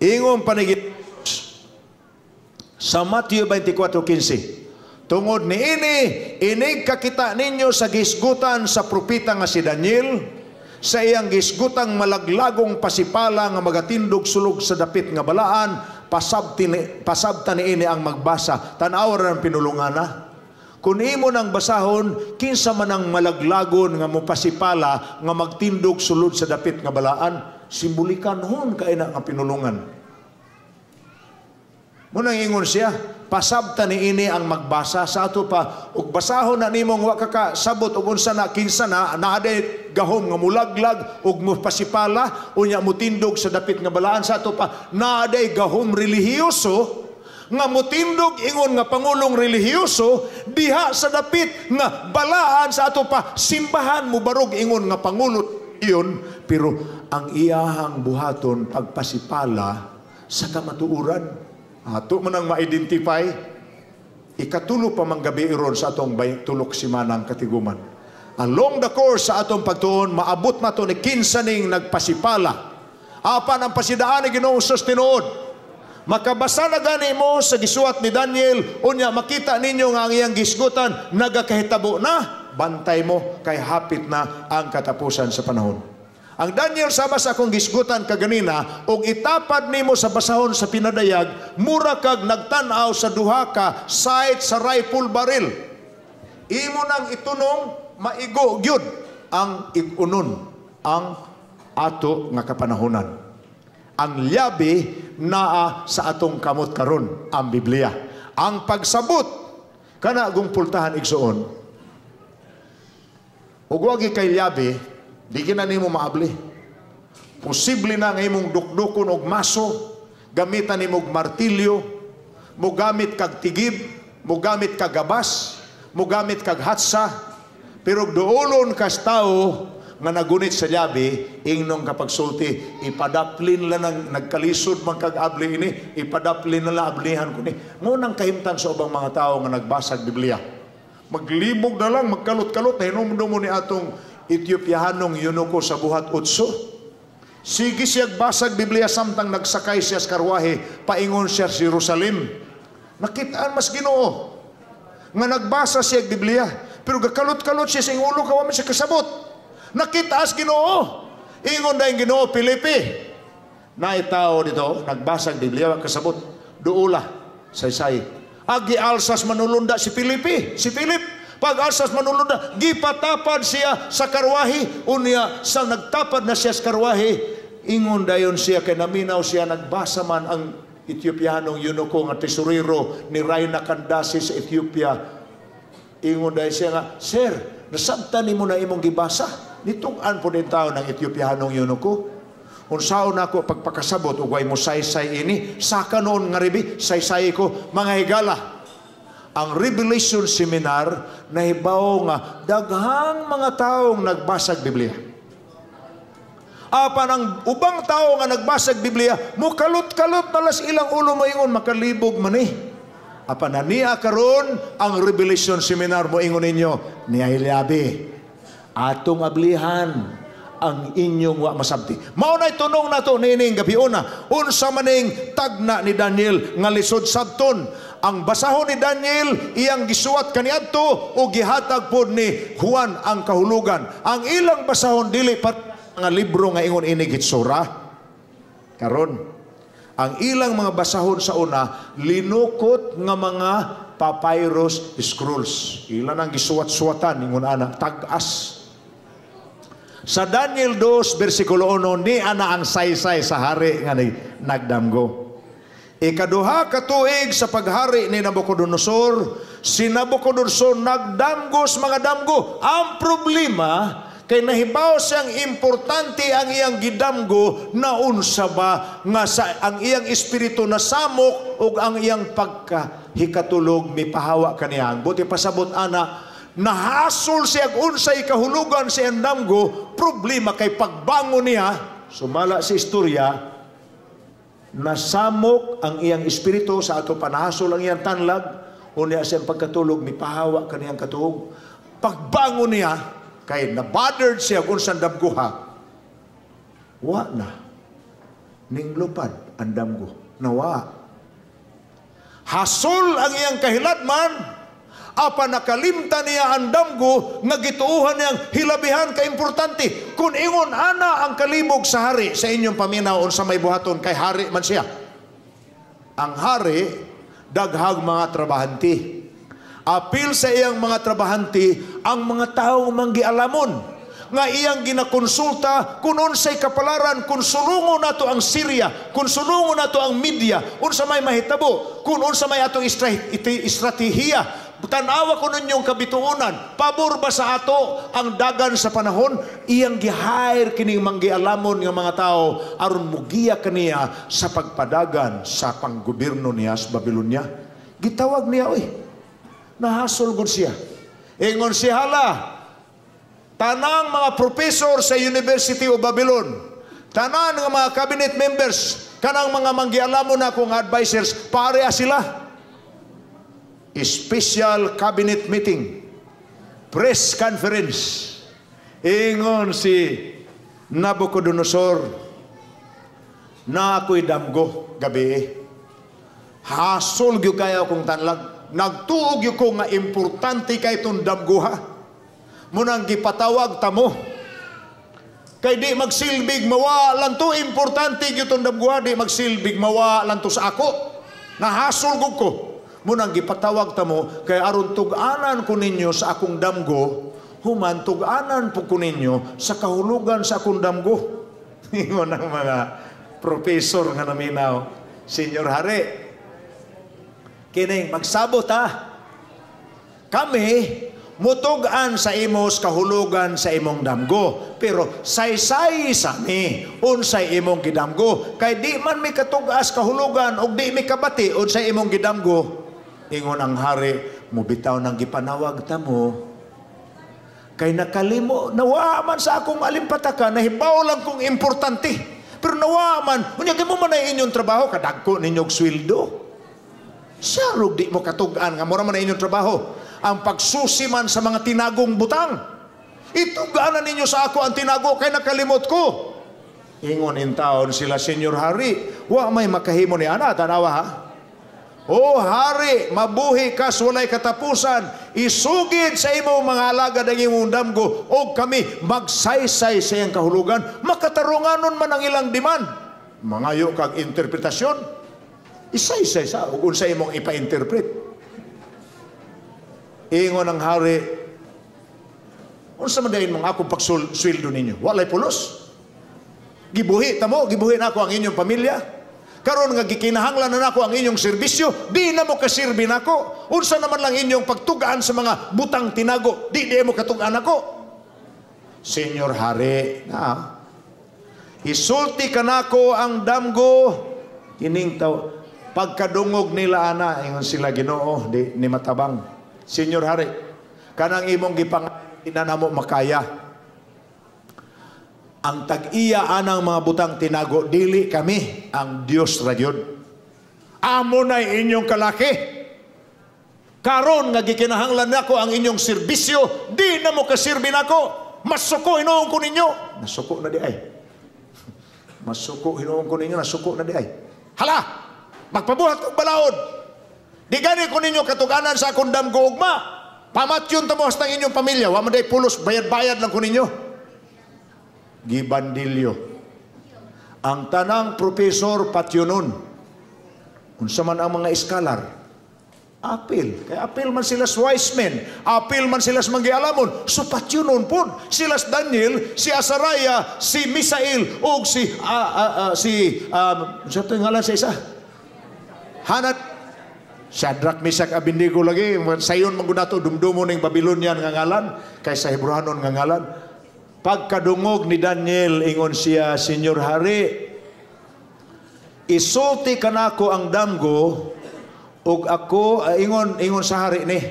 Ingon panigit sa Matthew 24:15, "Tungod ni ini, inig kakita ninyo sa gisgutan sa propeta nga si Daniel, sa iyang gisgutang malaglagong pasipala nga magatindog sulod sa dapit nga balaan, pasabta ni ini ang magbasa." Tan-aw ra ng pinulungana. Kung imo nang basahon, kinsa man ang malaglagon nga mopasipala nga magtindog sulod sa dapit nga balaan, simbolikanhon kay na nga pinulungan. Munang ingon siya, "Pasabta ni ini ang magbasa." Sa ato pa, ug basahon na nimong wa ka kasabot ug unsa na, kinsa na, naa day gahom nga mulaglag ug mopasipala, unya mutindog sa dapit nga balaan. Sa ato pa, naa day gahom relihiyoso nga mutindog ingon nga pangulong relihiyoso diha sa dapit nga balaan. Sa ato pa, simbahan, mubarog ingon nga pangulo iyon, pero ang iyahang buhaton pagpasipala sa kamatuoran. Ato man ang ma-identify. Ikatulo pa mang gabi ron sa atong tulok simanang katiguman. Along the course sa atong pagtuon, maabot mato ni kinsa ning nagpasipala. Apan ang pasidaan ni Ginoong Hesus tinuod. Makabasa na gani mo sa gisuwat ni Daniel, unya makita ninyo nga ang iyang gisgutan nagakahitabo na, bantay mo kay hapit na ang katapusan sa panahon. Ang Daniel, sama sa akong gisgutan kaganina, og itapad nimo sa basahon sa pinadayag, mura kag nagtan-aw sa duha ka sight sa rifle barrel. Imo nang itunong, maigo gyud ang ig-unon ang ato nga kapanahonan. Ang lyabi naa sa atong kamot karon, ang Biblia. Ang pagsabot kana gung pultahan, igsuon. Ug wagi kay lyabi, di gina nimo maabli. Posible na nga imong dukdukon og maso, gamitan nimo og martilyo, mogamit kag tigib, mogamit kag gabas, mogamit kag hatsa, pero duolon kas tao nga nagunit sa lyabi, ingnong kapagsulti, "Ipadaplin lang ng nagkalisod man kag abli ini, ipadaplin na lang, ablihan ko ni." Ngunang kahimtan sa ubang mga tao nga nagbasag Biblia. Maglibog na lang, magkalot-kalot, nahinumdum mo ni atong Ethiopianong eunuko sa Buhat 8. Sige siya basag Biblia samtang nagsakay siya sa karwahe, paingon siya sa Jerusalem. Nakitaan mas Ginoo nga nagbasa siya og Biblia, pero gakalot-kalot siya sa iyang ulo, kawa man siya kasabot. Nakita as Ginoo. Ingon na yung Ginoo, "Pilipi. Naay tao dito, nagbasa og Biblia, wa kasabot. Duula, saysay." Agi alsas manulunda si Pilipi, si Philip. Pag alsas manulunda, gipatapad siya sa karwahe. Unya, sa nagtapad na siya sa karwahe, ingon dayon siya kay naminaw siya, nagbasa man ang Ethiopianong eunuko nga tesorero ni Reyna Candace sa Ethiopia. Ingon dayon siya nga, "Sir, nasabtan nimo na imong gibasa." Nitug-an po din tao ng Ethiopianong eunuko. "Unsaon nako pagpakasabot ug way mo saysay ini saka noon nga ribi saysay ko?" Mga higala, ang Revelation Seminar nahibaw nga daghang mga taong nagbasag Biblia. Apan ang ubang tao nga nagbasag Biblia, mukalot-kalot na las ilang ulo, moingon makalibog man eh. Apan naniya karon ang Revelation Seminar, moingon ninyo, niay lyabi. Atong ablihan ang inyong wa masabti. Mao nay tunong nato niining gabi una. Unsa maning tagna ni Daniel nga lisod sabton? Ang basahon ni Daniel iyang gisuwat kaniadto o gihatag pod ni Juan ang kahulugan. Ang ilang basahon dili pa nga libro nga ingon ini gitsura. Karon, ang ilang mga basahon sa una linukot nga mga papyrus scrolls. Ilan ang gisuwat-suwatan ingon ana tag-as. Sa Daniel 2 versikulo 1 ni ana ang saysay sa hari nga nagdamgo. Ikaduha ka tuig sa paghari ni Nabucodonosor, si Nabucodonosor nagdamgo sa mga damgo. Ang problema kay nahibaw siyang importante ang iyang gidamgo, na unsa ba nga sa ang iyang espiritu nasamok ug ang iyang pagkahikatulog mipahawa kaniya. Buti pasabot ana, Nahasol siya unsay kahulugan sa iyang damgo, problema kay pagbangon niya, sumala sa istorya, nasamok ang iyang espiritu sa ato panahasol ang iyang tanlag, unya sa iyang pagkatulog, mipahawa kaniyang katuog. Pagbangon niya, kay na-bothered siya kung saan damgoha, wa na. Ninglupad ang damgo. Nawa. Hasol ang iyang kahiladman, apa nakalimtan niya ang damgo nga gituuhan niyang hilabihan ka importante. Kung ingon ana ang kalibog sa hari sa inyong paminaw, unsa may buhaton kay hari man siya. Ang hari daghag mga trabahante. Apil sa iyang mga trabahante ang mga tawo manggialamon nga iyang ginakonsulta kung unsay kapalaran kung sulungo nato ang Syria, kung sulungo nato ang Media, unsa may mahitabo, kung unsa may atong estratehiya. Tanawa ko ninyong kabituonan, pabor ba sa ato ang dagan sa panahon? Iyang gi-hire kining manggialamon nga mga tao aron mugiya kaniya sa pagpadagan sa panggobyerno niya sa Babylonia. Gitawag niya, oy. Nahasol gud siya. Ingon siya, hala, tanang mga professor sa University of Babylon, tanan nga mga cabinet members, kanang mga manggialamon na akong advisors, pareha sila. Special cabinet meeting, press conference. Ingon si Nabucodonosor, na ako'y damgo gabi. Hasol gyud kayo akong tanlag. Nagtuog gyud ko nga importante kay itong damgoha. Munang gipatawag tamo. Kay di magsilbig mawa lang to, importante gyud itong damgoha, di magsilbig mawa lang to sa ako. Nahasol gud ko. Munang gipatawag tamo kay aron tug-anan ko ninyo sa akong damgo, human tug-anan po ko ninyo sa kahulugan sa akong damgo. Ingon ang mga professor nga naminaw, "Senyor Hari, kining magsabot ha. Kami mutug-an sa imos kahulugan sa imong damgo. Pero saysay sa mi unsay imong gidamgo. Kay di man mi katug-as kahulugan og di mi kabati unsay imong gidamgo." Ingon ang hari, "Mubitaw nang gipanawag ta mo. Kay nakalimo, nawa man sa akong alimpataka, nahibaw lang kong importante. Pero nawa man, unya kay mo man na inyong trabaho, kadagko ninyong sweldo. Sarog di mo katug-an, nga mura man na inyong trabaho. Ang pagsusi man sa mga tinagong butang. Itugaanan ninyo sa ako ang tinago kay nakalimot ko." Ingon in taon sila, "Senyor Hari, wa may makahimo ni ana, tanawa ha. O hari, mabuhi ka walay katapusan. Isugid sa imong mga alagad ang imong damgo o kami magsaysay sa iyang kahulugan." Makatarunganon man ang ilang demand. Mangayo kag interpretasyon. Isaysay sa ug unsa imong ipa-interpret. Ingon ang hari, "Unsa man dayon mga akong pagsweldo ninyo? Walay pulos. Gibuhi tamo, gibuhi nako ang inyong pamilya. Karon nga gikinahanglan na nako ang inyong serbisyo, di na mo kaserbi nako. Unsa naman lang inyong pagtugaan sa mga butang tinago, di di mo katugaan nako. Senyor Hari, na isulti kanako ang damgo kining taw." Pagkadungog nila ana, ingon sila, "Ginoo, di ni matabang. Senyor Hari, kanang imong gipang namo makaya. Ang tag-iya anang mga butang tinago, dili kami, ang Dios ra gyud. Amo na inyong kalaki. Karon nga gikinahanglan nako ang inyong serbisyo, di na mo kaserbi nako. Masuko hinuon ko ninyo." Nasuko na di ay. Masuko hinuon ko ninyo, nasuko na di ay. "Hala, magpabuhat kog balaod. Di gani ko ninyo katuganan sa akong damgo ugma. Pamatyon ta mo hasta ang inyong pamilya. Wa man day pulos, bayad-bayad lang ko ninyo." Gibandilyo. Ang tanang profesor patyonon. Unsa man ang mga iskalar? Apil. Kaya apil man sila sa wise men. Apil man sila sa manggialamon. So patyonon pod. Sila sa Daniel, si Azariah, si Misael, o si, sa ito ngalan sa isa? Hanat, Shadrach, Meshach, Abednego lagi. Sayon man gud nato dumdumo ning Babylonian nga ngalan kaysa Hebrehanon nga ngalan. Pagkadungog ni Daniel, ingon siya, "Senyor Hari, isulti kanako ang damgo ug ako," ingon ingon sa hari ni,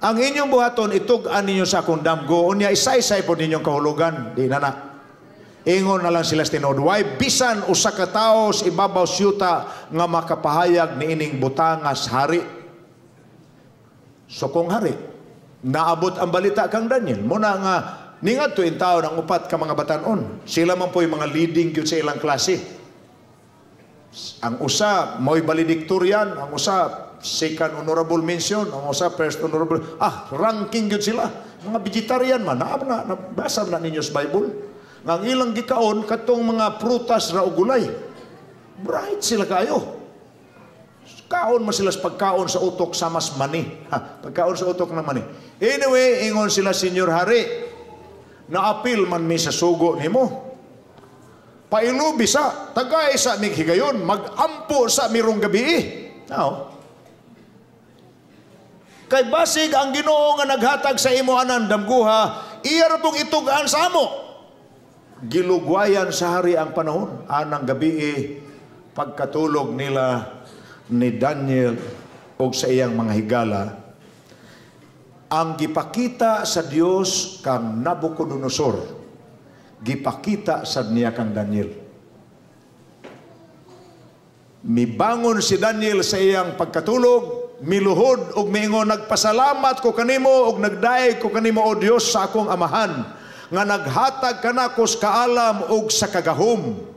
Ang inyong buhaton, itug-an ninyo sa akong damgo. Unya, isa-isay po ninyong kahulugan. Di na na. Ingon na lang sila sa tinuod, "Way bisan usa ka tawo sa ibabaw sa yuta nga makapahayag niining butangas, hari." So kung hari, naabot ang balita kang Daniel. Muna nga, ningadto in taon ang upat ka mga batanon. Sila man po yung mga leading gyud sa ilang klase. Ang usa, mo'y valedictorian. Ang usa, second honorable mention. Ang usa, first honorable. Ah, ranking gyud sila. Mga vegetarian man. Naa na, nabasa na ninyo sa Bible nga ang ilang gikaon, katong mga prutas ra o gulay. Bright sila kayo. Kaon man sila sa pagkaon sa utok sa mas mani. Ha, pagkaon sa utok ng mani. Anyway, ingon sila, "Senyor Hari, naapil man mi sa sugo nimo. Pailubi sa, tagay sa mig higayon, magampo sa mirong gabi." Now, kay basig ang Ginoo nga naghatag sa imo anan damguha, iya ra pong itug-an sa amo. Gilugwayan sa hari ang panahon. Anang gabi, pagkatulog nila ni Daniel og sa iyang mga higala, ang gipakita sa Dios kang Nabucodonosor, gipakita sad niya kang Daniel. Mibangon si Daniel sa iyang pagkatulog, miluhod ug miingon, "Nagpasalamat ko kanimo ug nagdayeg ko kanimo, o Dios sa akong amahan, nga naghatag kanako sa kaalam ug sa kagahom."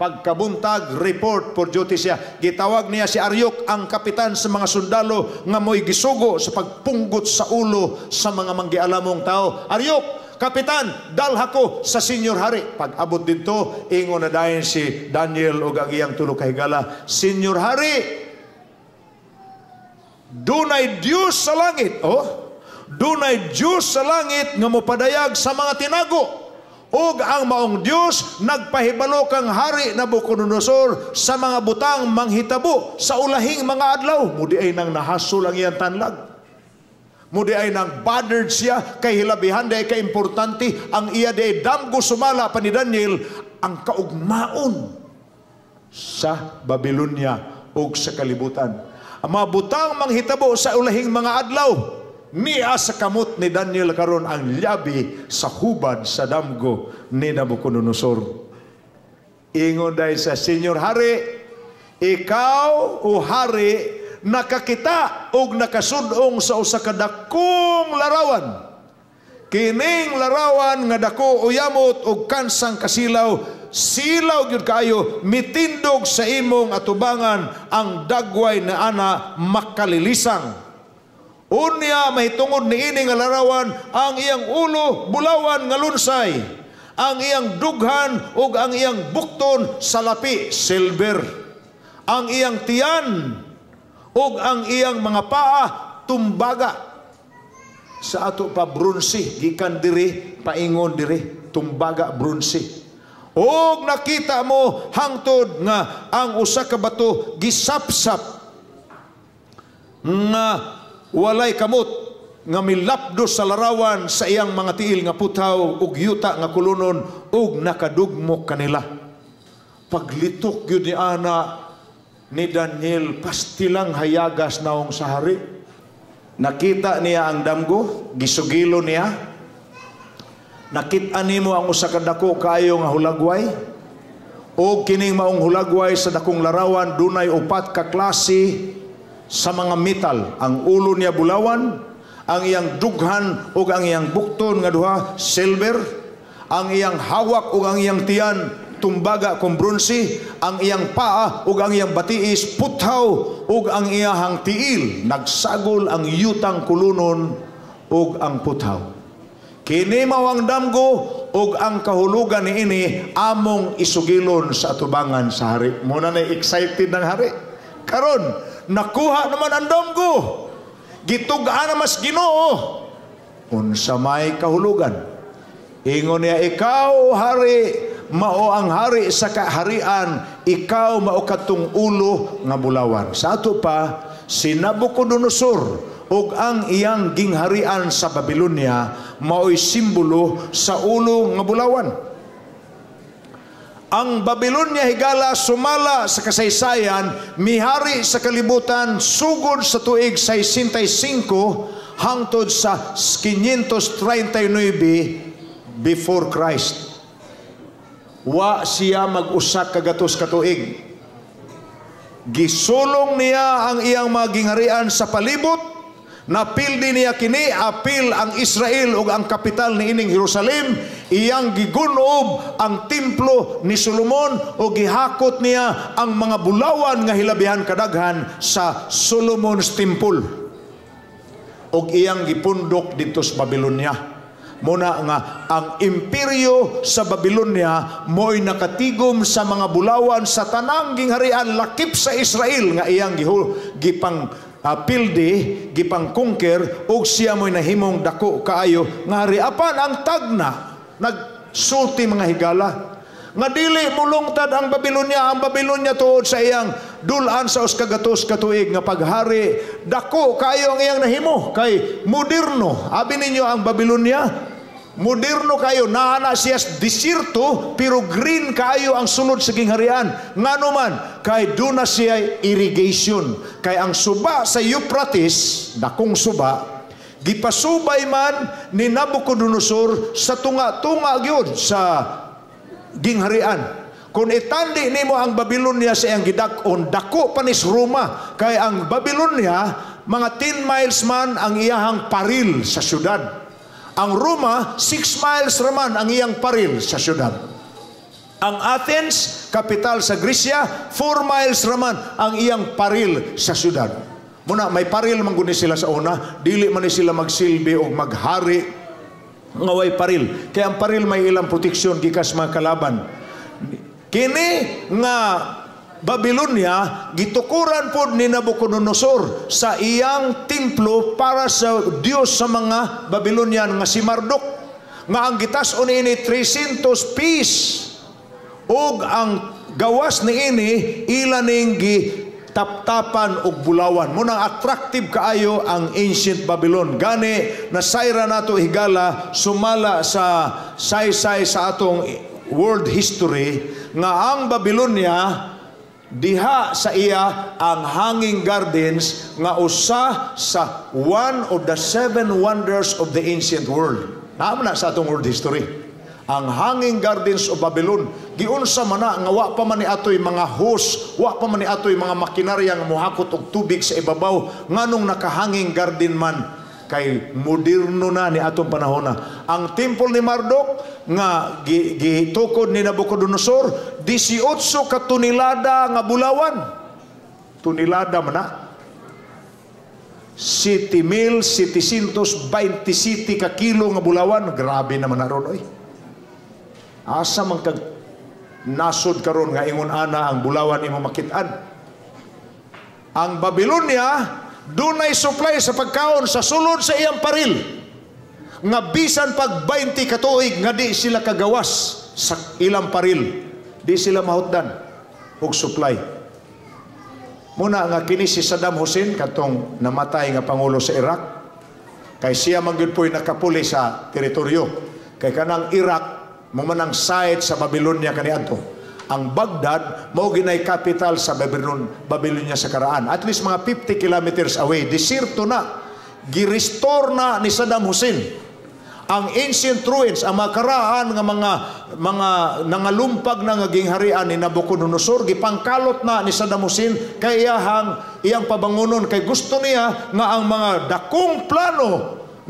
Pagkabuntag, report for duty siya. Gitawag niya si Aryok, ang kapitan sa mga sundalo nga mo'y gisugo sa pagpunggot sa ulo sa mga manggialamong tao. "Aryok, kapitan, dalha ko sa senyor hari." Pag abot dito, ingon na dayon si Daniel ug ang iyang tulo ka higala, "Senyor Hari, dunay Dios sa langit." Oh, dunay Dios sa langit nga mopadayag sa mga tinago. Ug ang maong Dios nagpahibalo kang Hari Nabucodonosor sa mga butang manghitabo sa ulahing mga adlaw. Mudi ay nang nahasol ang iyang tanlag. Mudi ay nang bothered siya kay hilabihan day ka importante ang iya day damgo sumala pa ni Daniel ang kaugmaon sa Babylonia ug sa kalibutan. Ang mga butang manghitabo sa ulahing mga adlaw, niya sa kamot ni Daniel karon ang lyabi sa hubad sa damgo ni Nabucodonosor. Ingon dahil sa "Senyor Hari, ikaw o hari nakakita og nakasudong sa usa ka dakong larawan. Kining larawan nga dako uyamot og kansang kasilaw, silaw gyud kaayo, mitindog sa imong atubangan ang dagway na ana makalilisang. Unya mahitungod niini nga larawan, ang iyang ulo bulawan nga lunsay, ang iyang dughan ug ang iyang bukton salapi silver, ang iyang tiyan ug ang iyang mga paa tumbaga." Sa ato pa, bronse, gikan diri paingon diri, tumbaga, bronse. "Og nakita mo hangtod nga ang usa ka bato gisapsap nga walay kamot nga milapdos sa larawan sa iyang mga tiil nga puthaw ug yuta nga kulunon ug nakadugmok kanila." Paglitok gyud ni ana ni Daniel, pastilang hayagas naong sa hari. Nakita niya ang damgo, gisugilo niya. Nakita nimo ang usa ka dako kaayo nga hulagway. O kining maong hulagway sa dakong larawan dunay upat ka klase sa mga metal. Ang ulo niya bulawan, ang iyang dughan ug ang iyang bukton nga duha silver, ang iyang hawak ug ang iyang tiyan tumbaga kung bronse, ang iyang paa ug ang iyang batiis puthaw ug ang iyahang tiil nagsagol ang yutang kulunon ug ang puthaw. Kini mao ang damgo ug ang kahulugan niini among isugilon sa atubangan sa hari." Muna na excited ng hari. Karon nakuha naman ang damgo. Gitug-an na mas Ginoo. Unsa may kahulugan? Ingon niya, "Ikaw, hari, mao ang hari sa kaharian, ikaw mao katong ulo nga bulawan." Sa ato pa, si Nabucodonosor ug ang iyang gingharian sa Babylonia mao'y simbolo sa ulo nga bulawan. Ang Babylonia, higala, sumala sa kasaysayan, mihari sa kalibutan sugod sa tuig 65 hangtod sa 539 before Christ. Wa siya mag-usa ka gatos ka tuig. Gisulong niya ang iyang mga gingharian sa palibot. Napildi niya kini, apil ang Israel ug ang kapital ni ining Jerusalem. Iyang gigunob ang templo ni Solomon ug gihakot niya ang mga bulawan nga hilabihan kadaghan sa Solomon's Temple. Ug iyang gipundok didto sa Babylonia. Muna nga ang imperyo sa Babylonia mo'y nakatigom sa mga bulawan sa tanang gingharian lakip sa Israel nga iyang gipang pildi, gipang conquer, ug siya mo'y nahimong dako kaayo nga hari. Apan ang tagna nagsulti, mga higala, nga dili mulungtad ang Babylonia. Ang Babylonia, tuod sa iyang dulan sa 100 ka tuig nga paghari, dako kaayo ang iyang nahimo kay moderno. Abi ninyo ang Babylonia, moderno kayo. Naa na siya sa desierto pero green kayo ang sulod sa gingharian. Ngano man? Kay duna siya irrigation. Kay ang suba sa Euphrates, dakong suba, gipasubay man ni Nabucodonosor sa tunga-tunga gyud sa gingharian. Kung itandi nimo ang Babylonia sa iyang gidak-on, dako pa ni Roma. Kay ang Babylonia, mga 10 miles man ang iyahang paril sa syudad. Ang Roma, 6 miles raman ang iyang paril sa syudad. Ang Athens, kapital sa Gresya, 4 miles raman ang iyang paril sa syudad. Muna, may paril man guni sila sa una, dili man ni sila magsilbi o maghari nga way paril. Kaya ang paril may ilang proteksyon gikas mga kalaban. Kini nga Babylonia, gitukuran pod ni Nabucodonosor sa iyang templo para sa Dios sa mga Babylonian nga si Marduk. Nga ang gitas-on niini 300 piece ug ang gawas niini ila ning gitaptapan og bulawan. Munang attractive kaayo ang ancient Babylon. Gani nasayra nato, higala, sumala sa saysay sa atong world history nga ang Babylonia, diha sa iya ang Hanging Gardens nga usa sa one of the seven wonders of the ancient world. Naa man na sa atong world history. Ang Hanging Gardens of Babylon, giunsa man na nga wa pa man ni atoy mga hose, wa pa man ni atoy mga makinarya nga mohakot og tubig sa ibabaw, nganong naka-hanging garden man? Kay moderno na ni atong panahon na. Ang temple ni Marduk nga gitukod ni Nabucodonosor, 18 ka tonelada nga bulawan. Tonelada man na. 7,727 ka kilo nga bulawan. Grabe naman na ron, oy. Asa man kag nasod karon nga ingon ana ang bulawan imo makitaan? Ang Babylonia dunay supply sa pagkaon sa sulod sa iyang paril nga bisan pag 20 ka tuig nga di sila kagawas sa ilang paril, di sila mahutdan og supply. Muna nga kini si Saddam Hussein, katong namatay nga pangulo sa Iraq, kay siya man gyud po'y nakapuli sa teritoryo, kay kanang Iraq mo man ang site sa Babylonia kaniadto. Ang Baghdad mao ginay capital sa Babylonia sa karaan. At least mga 50 kilometers away, desierto na. Gi-restore na ni Saddam Hussein ang ancient ruins, ang mga karaan nga mga nangalumpag na nga gingharian ni Nabucodonosor, gipangkalot na ni Saddam Hussein kay iyahang iyang pabangunon, kay gusto niya nga ang mga dakong plano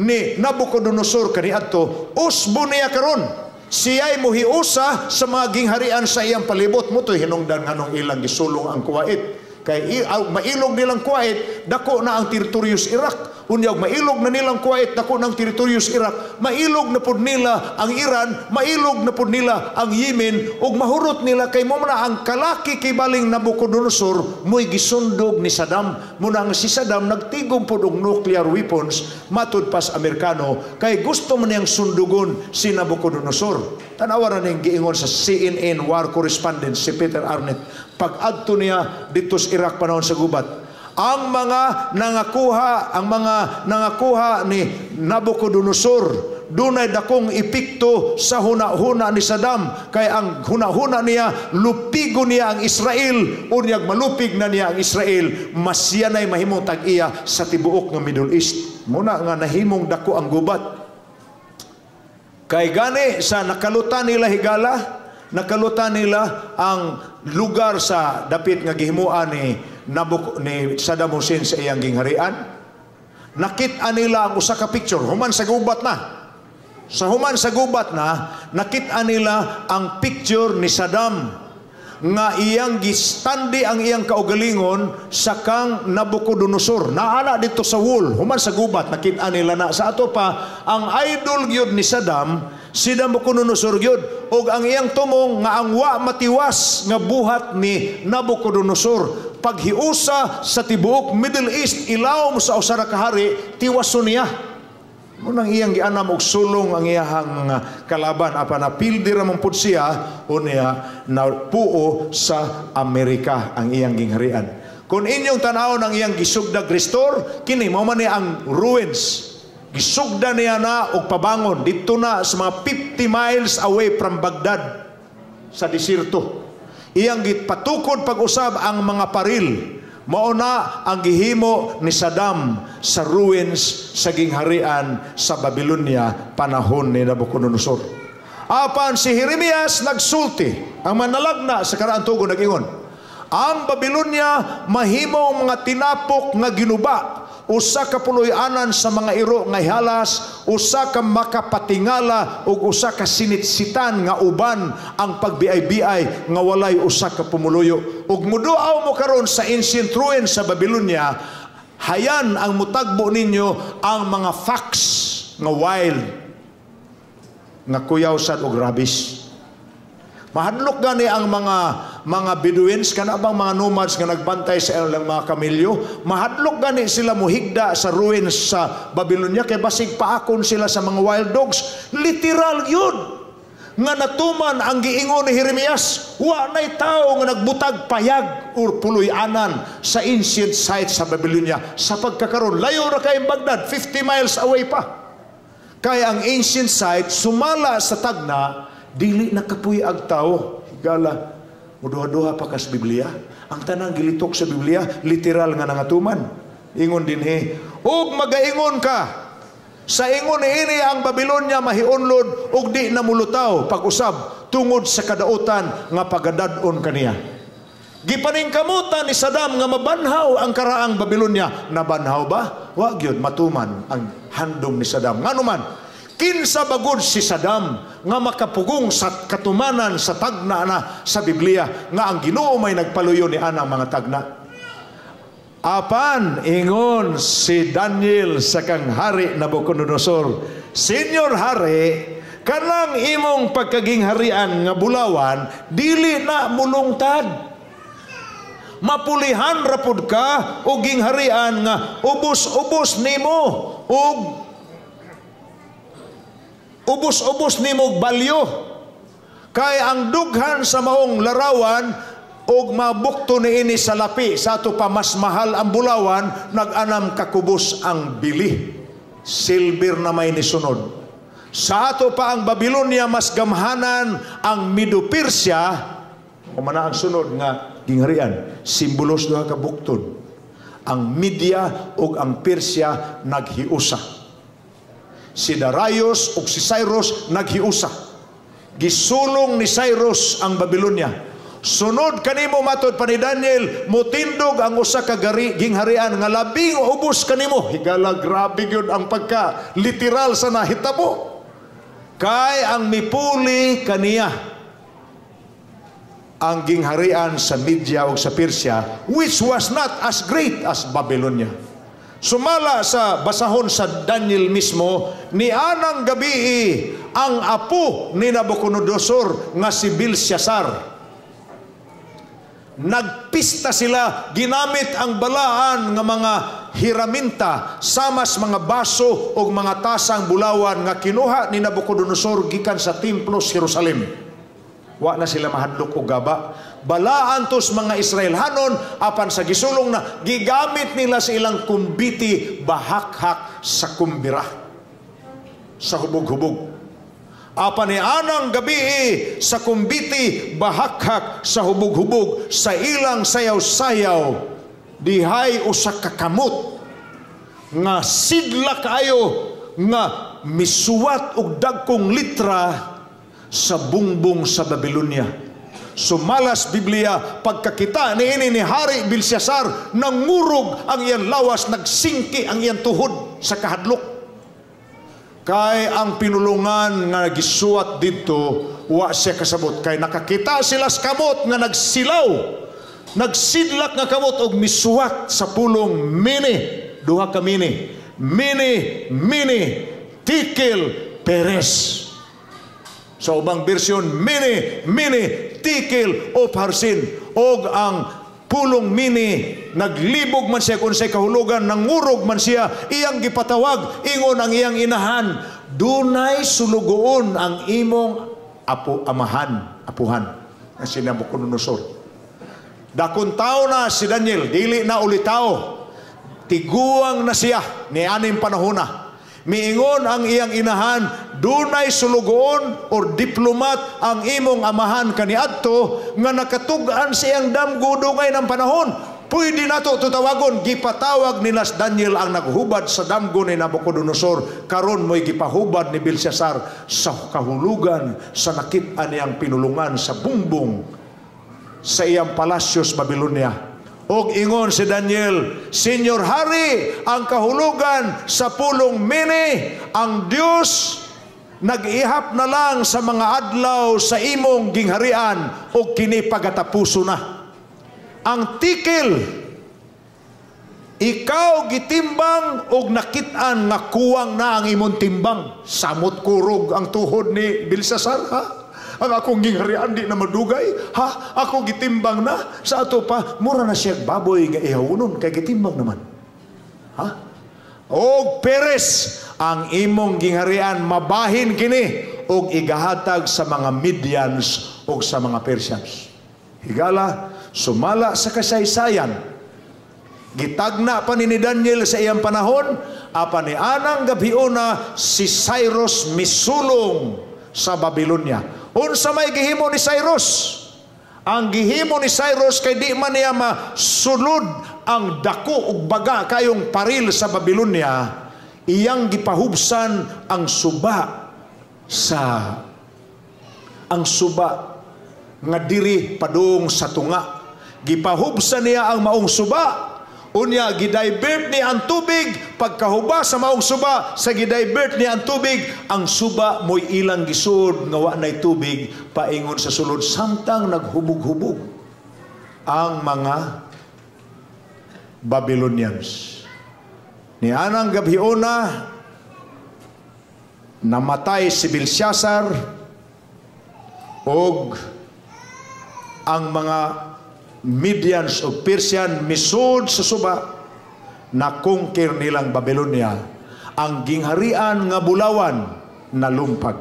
ni Nabucodonosor kaniadto usbo niya karon. Siya'y muhiusa sa mga gingharian sa iyang palibot. Mo to'y hinungdan nganong ilang gisulong ang Kuwait. Kay mailog nilang Kuwait, dako na ang teritoryo sa Iraq. Unya og mailog na nilang Kuwait, dako na ang teritoryo sa Iraq. Mailog na pud nila ang Iran, mailog na pud nila ang Yemen, ug mahurot nila kay mo na ang kalaki kay baling Nabucodonosor mo'y gisundog ni Saddam. Muna ang si Saddam nagtigom pud og nuclear weapons matud pas Amerikano kay gusto man niyang sundugon si Nabucodonosor. Tanawa ra ning giingon sa CNN war correspondent si Peter Arnett. Pag-adto niya dito sa Iraq panahon sa gubat, ang mga nangakuha ni Nabucodonosor dunay dakong epekto sa huna-huna ni Saddam, kay ang huna-huna niya, lupigo niya ang Israel. Unyag malupig na niya ang Israel, mas siya na'y mahimong tag-iya sa tibuok nga Middle East. East. Muna nga nahimong dako ang gubat. Kay gani sa nakalutan nila, higala, nakalutan nila ang lugar sa dapit nga gihimuan ni Saddam Hussein sa iyang gingharian. Nakita nila ang usa ka picture human sa gubat na. Sa human sa gubat na, nakita nila ang picture ni Saddam nga iyang gistandi ang iyang kaugalingon sa kang Nabucodonosor. Naana dito sa wall, human sa gubat, nakita nila na. Sa ato pa, ang idol gyud ni Saddam, si Nabucodonosor gyud. Og ang iyang tumong nga ang wa matiwas nga buhat ni Nabucodonosor, paghiusa sa tibuok Middle East ilawom sa usa ka hari, tiwason niya. Munang iyang gianam og sulong ang iyahang mga kalaban, apan napildi ra man pud siya, unya napuo sa Amerika ang iyang gingharian. Kung inyong tanawon ang iyang gisugdag restore, kini mao man ni ang ruins. Gisugda niya na og pabangon didto na sa mga 50 miles away from Baghdad sa desierto. Iyang gipatukod pag-usab ang mga paril. Mao na ang gihimo ni Saddam sa ruins sa gingharian sa Babylonia panahon ni Nabucodonosor. Apan si Jeremias nagsulti, ang manalagna sa karaan tugon nag-ingon, ang Babylonia mahimo mga tinapok nga ginuba, usa ka puloy-anan sa mga iro nga halas, usa ka makapatingala ug usa ka sinitsitan nga uban ang pagbiay-biay nga walay usa ka pumuluyo. Ug muduaw mo karon sa ancient ruins sa Babylonia, hayan ang mutagbo ninyo ang mga fox nga wild nga kuyaw sad og rabies. Mahadlok gani ang mga Bedouins, kana bang mga nomads nga nagbantay sa ilang mga kamelyo, mahadlok gani sila muhigda sa ruins sa Babylonia kay basig paakon sila sa mga wild dogs. Literal yun nga natuman ang giingon ni Jeremias, wa nay tao nga nagbutag payag or puloy-anan sa ancient site sa Babylonia. Sa pagkakaron, layo ra kay Baghdad, 50 miles away pa. Kaya ang ancient site sumala sa tagna, dili nakapuy ag tao. Higala, muduha-duha pa kas Biblia. Ang tanang gilitok sa Biblia, literal nga nangatuman. Ingon dinhi, ug magaingon ka, sa ingon niini ang Babylonia mahiunlod ug di na mulutaw pag-usab tungod sa kadautan nga pagadad-on kaniya. Gipaningkamutan ni Saddam nga mabanhaw ang karaang Babylonia. Nabanhaw ba? Wa gyud matuman ang handom ni Saddam. Ngano man, kinsa bagod si Saddam nga makapugong sa katumanan sa tagna na sa Biblia nga ang Ginoo may nagpaluyo ni anang mga tagna? Apan ingon si Daniel sa kang hari Nabucodonosor, "Senyor hari, kanang imong pagkagingharian nga bulawan dili na mulungtad. Mapulihan ra pud ka og gingharian nga ubos-ubos nimo og ubos-ubos nimo balyo. Kay ang dughan sa maong larawan og mabukto niini sa lapi, sa ato pa mas mahal ang bulawan, nag-anam kakubos ang bili." Silver na may nisunod. Sa ato pa, ang Babylonia mas gamhanan ang Medo-Persia, kumana ang sunod nga gingharian, simbolos duha ka bukton. Ang Media ug ang Persia naghiusa. Si Darius ug si Cyrus naghiusa. Gisulong ni Cyrus ang Babylonia. Sunod kanimo, matod pa ni Daniel, mutindog ang usa ka gingharian nga labing ubos kanimo. Higala, grabe gyud ang pagka literal sa nahitabo. Kay ang mipuli kaniya ang gingharian sa Media o sa Persia, which was not as great as Babylonia. Sumala sa basahon sa Daniel mismo, ni anang gabii ang apo ni Nabucodonosor nga si Belshazzar. Nagpista sila, ginamit ang balaan nga mga hiraminta, samas mga baso o mga tasang bulawan nga kinuha ni Nabucodonosor gikan sa templo sa Jerusalem. Wa na sila mahadlok og gaba. Balaan tos mga Israelhanon, apan sa gisulong na gigamit nila sa ilang kumbiti bahakhak sa kumbira, sa hubog-hubog. Apan ni anang gabii sa kumbiti bahakhak sa hubog-hubog sa ilang sayaw-sayaw, dihay usa ka kamot Nga sidla kaayo nga misuwat og dagkong litra sa bungbong sa Babylonia. Sumala sa Biblia, pagkakita niini ni Hari Belshazzar, nangurog ang iyang lawas, nagsingki ang iyang tuhod sa kahadlok. Kay ang pinulungan nga gisuwat didto, wa siya kasabot. Kay nakakita sila sa kamot nga nagsilaw, nagsidlak nga kamot og misuwat sa pulong mene, duha ka mene, mene, mene, tekel, peres. Sa ubang bersyon, mene, mene, tekel, upharsin. Og ang pulong mene, naglibog man siya kung say kahulugan, nangurog man siya, iyang gipatawag, ingon ang iyang inahan, "Dunay sulugoon ang imong apo amahan," apuhan, nga si Nabucodonosor. Dakong tao na si Daniel, dili na ulitawo. Tiguang na siya ni aning panahona. Miingon ang iyang inahan, "Dunay sulugoon or diplomat ang imong amahan kaniadto nga nakatug-an sa iyang damgo dungay ng panahon. Pwede nato tutawagon." Gipatawag nila si Daniel ang naghubad sa damgo ni Nabucodonosor. Karon mo'y gipahubad ni Belshazzar sa kahulugan sa nakit-an niyang pinulungan sa bungbong sa iyang palasyo sa Babylonia. Og ingon si Daniel, "Senyor Hari, ang kahulugan sa pulong mene, ang Dios nag-ihap na lang sa mga adlaw sa imong gingharian og kini pagatapuso na. Ang tekel, ikaw gitimbang og nakit-an nga kuwang na ang imong timbang." Samot kurog ang tuhod ni Belshazzar, ha? Ang akong gingharian di na madugay, ha? Ako gitimbang na sa ato pa, mura na siya baboy nga ihawunon kay gitimbang naman. Ha? Og peres, ang imong gingharian mabahin kini og igahatag sa mga Medians og sa mga Persians. Higala, sumala sa kasaysayan, gitagna pa ni Daniel sa iyang panahon, apan ni anang gabhiona si Cyrus misulong sa Babylonia. Unsa may gihimo ni Cyrus? Ang gihimo ni Cyrus, kay di man niya masulod ang dako ug baga kayong paril sa Babylonia, iyang gipahubsan ang suba nga diri padung sa tunga. Gipahubsan niya ang maong suba. Unya gidivert niya ang tubig. Pagkahuba sa maong suba, sa gidivert niya ang tubig, ang suba mo'y ilang gisud nga wa nay tubig paingon sa sulod samtang naghubog-hubog ang mga Babylonians. Ni anang gabhiona namatay si Belshazzar og ang mga Medians o Persian misud sa suba, na conquer nilang Babylonia. Ang gingharian nga bulawan nalumpag.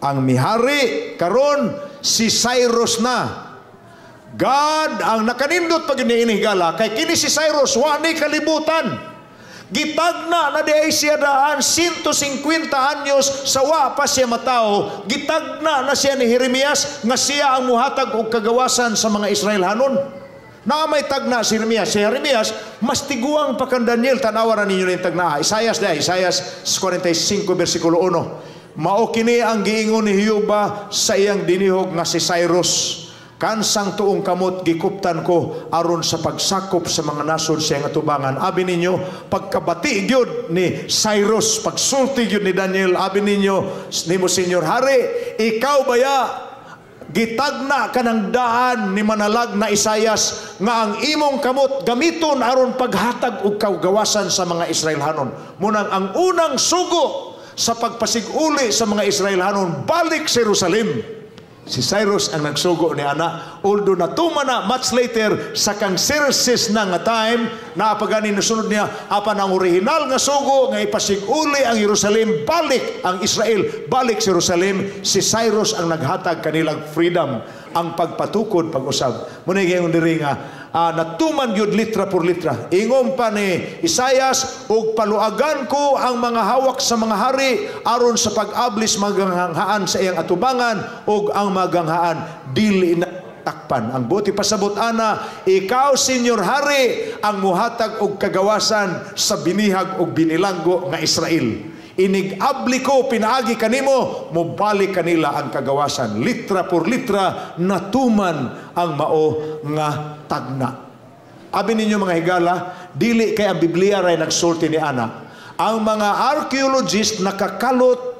Ang mihari karon si Cyrus na. God ang nakanindot pag ini gala kay kini si Cyrus wa ni kalibutan. Gitagna na di ay siya daan 150 anyos sa wa pa siya matao. Gitagna na siya ni Jeremias nga siya ang muhatag og kagawasan sa mga Israelhanon. Naa may tagna si Jeremias. Si Jeremias, mas tiguang pa kan Daniel. Tanawa na ninyo na yung tagna. Isayas na, Isayas 45, versikulo 1. Mao kini ang giingon ni Jehova sa iyang dinihog nga si Cyrus. Kansang tuong kamot gikuptan ko aron sa pagsakop sa mga nasod sa iyang atubangan. Abi ninyo, pagkabati gyud ni Cyrus, pagsulti gyud ni Daniel, abi ninyo, nimo Senyor Hari, ikaw baya gitagna ka ng daan ni manalag na Isayas nga ang imong kamot gamiton aron paghatag og kagawasan sa mga Israelhanon. Munang ang unang sugo sa pagpasig-uli sa mga Israelhanon balik sa Jerusalem, si Cyrus ang nagsugo ni ana. Although natuman na much later sa kang Xerxes na nga time, naapagani nasunod niya, apan ang original nga sugo nga ipasig-uli ang Jerusalem, balik ang Israel, balik sa Jerusalem, si Cyrus ang naghatag kanilang freedom, ang pagpatukod pag-usab. Muna yung diri nga natuman gyud litra por litra. Ingon pa ni Isayas, ug paluagan ko ang mga hawak sa mga hari aron sa pag-ablis maganghaan sa iyang atubangan ug ang maganghaan dili na Takpan. Ang buot ipasabot ana, ikaw, Senyor Hari, ang muhatag og kagawasan sa binihag og binilanggo nga Israel. Inig-abli ko pinaagi kanimo, mobalik kanila ang kagawasan. Litra por litra, natuman ang mao nga tagna. Abi ninyo, mga higala, dili kay ang Biblia ray nagsulti ni ana. Ang mga archaeologist nakakalot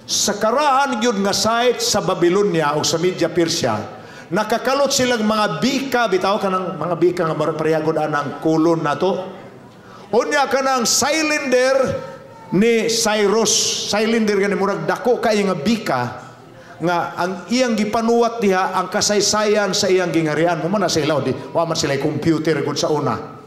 sa karaan gyud nga site sa Babylonia o sa Media Persia. Nakakalot silang mga bika bitaw, kanang mga bika nga parehagod anang kolon nato. Unya kanang cylinder ni Cyrus, cylinder gani, murag dako kay nga bika nga ang iyang gipanuwat diha ang kasaysayan sa iyang gingharian. Mo man na sila, di wa man sila computer gud sa una.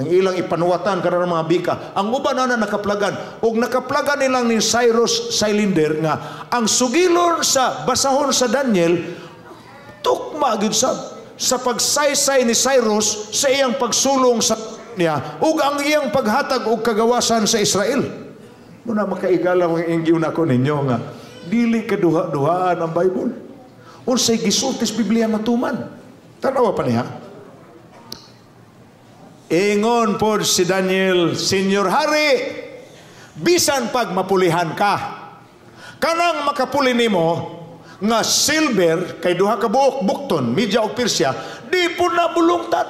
Ang ilang ipanuwatan kanang mga bika. Ang uban na nakaplagan og nakaplagan nilang ni Cyrus cylinder nga ang sugilon sa basahon sa Daniel tukma gyud sa pagsaysay ni Cyrus sa iyang pagsulong sa niya ug ang iyang paghatag og kagawasan sa Israel. Muna, makaigala, mga inggiw nako ninyo nga dili kaduha-duhaan ang Bible. Unsay gisulti sa Biblia, matuman. Tanawa pa niya. Ingon pod si Daniel, "Senyor Hari, bisan pag mapulihan ka, kanang makapuli nimo nga silver kay duha ka buok bukton, Media ug Persia, di po na bulungtad.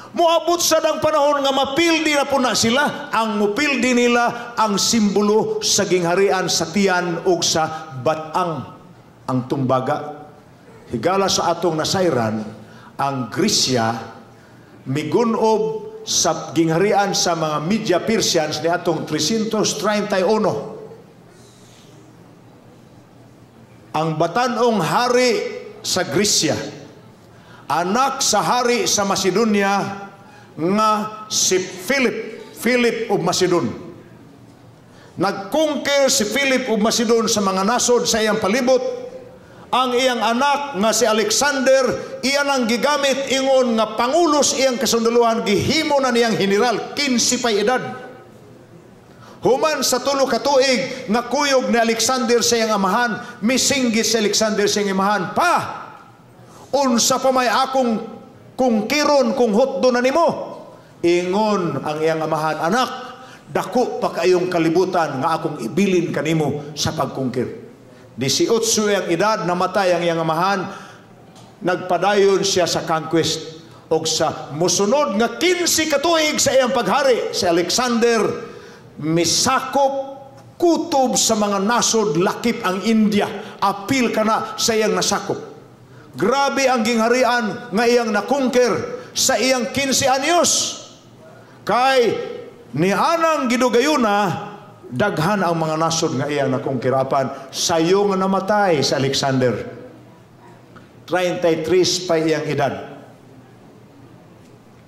Moabot sa dang panahon nga mapildi na po na sila. Ang mupildi nila ang simbolo sa gingharian sa tiyan ug sa batang, ang tumbaga." Higala, sa atong nasayran, ang Gresya migunob sa gingharian sa mga Media Persians ni atong 331. Ang batanong hari sa Gresya, anak sa hari sa Macedonia nga si Philip, Philip of Macedon. Nag-conquer si Philip of Macedon sa mga nasod sa iyang palibot. Ang iyang anak nga si Alexander, iyan ang gigamit ingon nga pangulo sa iyang kasundaluhan, gihimo na niyang general, 15 pay edad. Human sa 3 ka tuig nga kuyog ni Alexander sa iyang amahan, misinggit si Alexander sa iyang amahan, "Pa, unsa pa may akong kungkiron kung hutdo na nimo?" Ingon ang iyang amahan, "Anak, dako pa kayong kalibutan nga akong ibilin kanimo sa pagkungkir." 18 ang edad, namatay ang iyang amahan, nagpadayon siya sa conquest. Og sa musunod nga 15 ka tuig sa iyang paghari, si Alexander misakop kutob sa mga nasod lakip ang India, apil kana sa iyang nasakop. Grabe ang gingharian nga iyang na-conquer sa iyang 15 anyos. Kay ni anang gidugayuna, daghan ang mga nasod nga iyang na-conquer-apan. Sayo nga namatay sa Alexander, 33 pa iyang edad.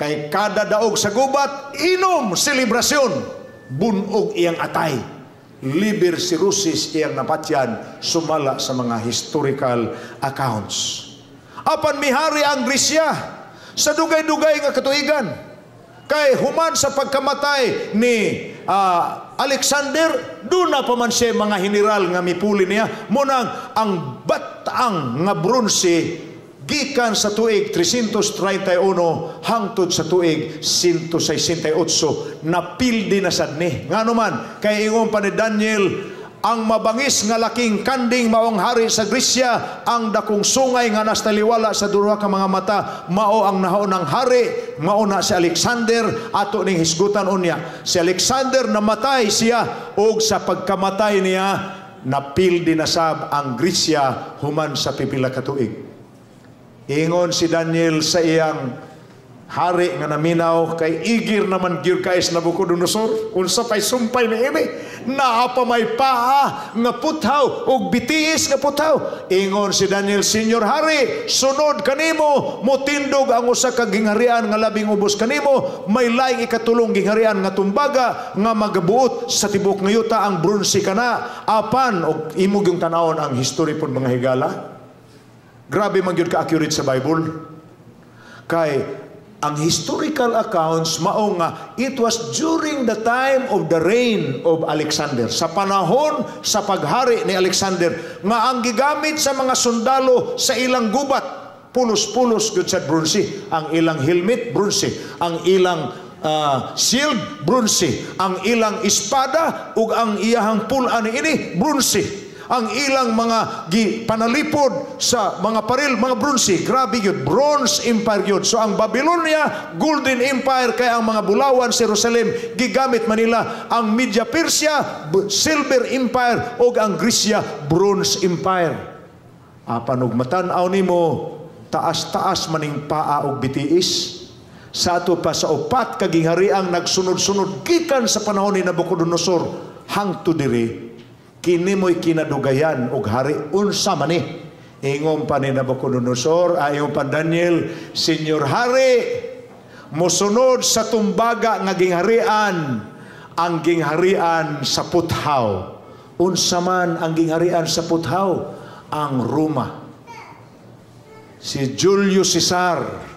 Kay kada daog sa gubat, inom, selebrasyon, bunog iyang atay. Liver cirrhosis iyang napatyan sumala sa mga historical accounts. Apan mihari ang Gresya sa dugay-dugay nga katuigan. Kay human sa pagkamatay ni Alexander, duna pa man siya mga general nga mipuli niya. Munang ang batang nga bronze gikan sa tuig 331 hangtod sa tuig 168 napildi na sad ni. Ngano man, kay ingon pa ni Daniel, ang mabangis nga laking kanding maong hari sa Gresya, ang dakong sungay nga nastaliwala sa duha ka mga mata mao ang nahaunang hari, mao na si Alexander. Ato ning hisgutan unya. Si Alexander, namatay siya, ug sa pagkamatay niya, napildi na sab ang Gresya human sa pipila ka tuig. Ingon si Daniel sa iyang hari nga naminaw, kay igir naman gyud kay si Nabucodonosor, unsa pay sumpay ni ini, naa pa may paa nga puthaw ug bitiis nga puthaw. Ingon si Daniel, "Senyor Hari, sunod kanimo motindog ang usa ka gingharian nga labing ubos kanimo. May laing ikatulong gingharian nga tumbaga nga magabuot sa tibuok nga yuta, ang bronze kana." Apan og imo gyung tanawon ang history pod, mga higala, grabe man gyud ka accurate sa Bible. Kay ang historical accounts mao nga it was during the time of the reign of Alexander, sa panahon sa paghari ni Alexander, nga ang gigamit sa mga sundalo sa ilang gubat Pulos-pulos gyud sa bronze. Ang ilang helmet, bronze. Ang ilang shield, bronze. Ang ilang espada ug ang iyahang pulan ini, bronze. Ang ilang mga panalipod sa mga paril, mga bronze. Grabe yun. Bronze Empire yun. So ang Babylonia, Golden Empire, kay ang mga bulawan sa Jerusalem, gigamit manila. Ang Media Persia, Silver Empire, o ang Grecia, Bronze Empire. Apan og matan-aw nimo, taas-taas maning paa og bitiis. Sa ato pa sa upat ka ginghariang nagsunod-sunod gikan sa panahon ni Nabucodonosor hangtod diri, kini mo'y kinadugayan og hari. Unsa man ni? Ingon pa ni Nabucodonosor, ayon pa Daniel, "Senyor Hari, mosunod sa tumbaga nga gingharian ang gingharian sa puthaw." Unsa man ang gingharian sa puthaw? Ang Roma. Si Julius Caesar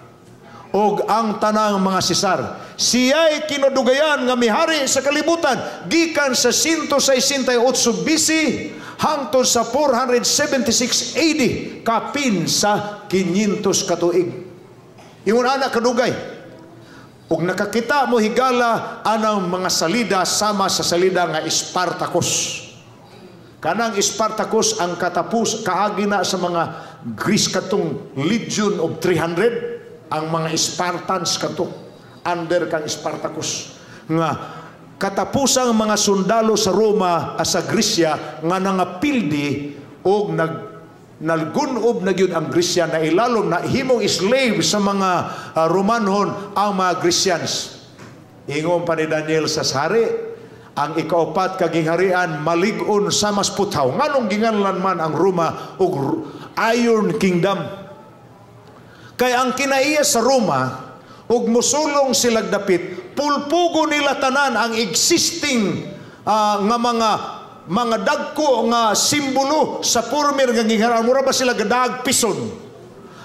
og ang tanang mga Caesar. Siya'y kinadugayan nga mihari sa kalibutan gikan sa 168 BC hangtod sa 476 AD, kapin sa 500 katuig. Ingon ana kadugay. Ug nakakita mo higala anang mga salida sama sa salida nga Spartacus. Kanang Spartacus ang katapus kaagi na sa mga Greece, katong Legion of 300, ang mga Spartans kato under kang Spartacus nga katapusang mga sundalo sa Roma, sa Gresya, nga nangapildi og nalgunob na gyud ang Gresya, na ilalom na himong slave sa mga Romanhon ang mga Grecians. Ingon pa ni Daniel sa hari, ang ikaupat ka gingharian malig-on sa mas puthaw. Nganong ginganlan man ang Roma og Iron Kingdom? Kay ang kinaiya sa Roma, ug musulong sila dapit, pulpugo nila tanan ang existing nga mga dagko nga simbolo sa former nga gingharian. Mura ba sila gadag pison?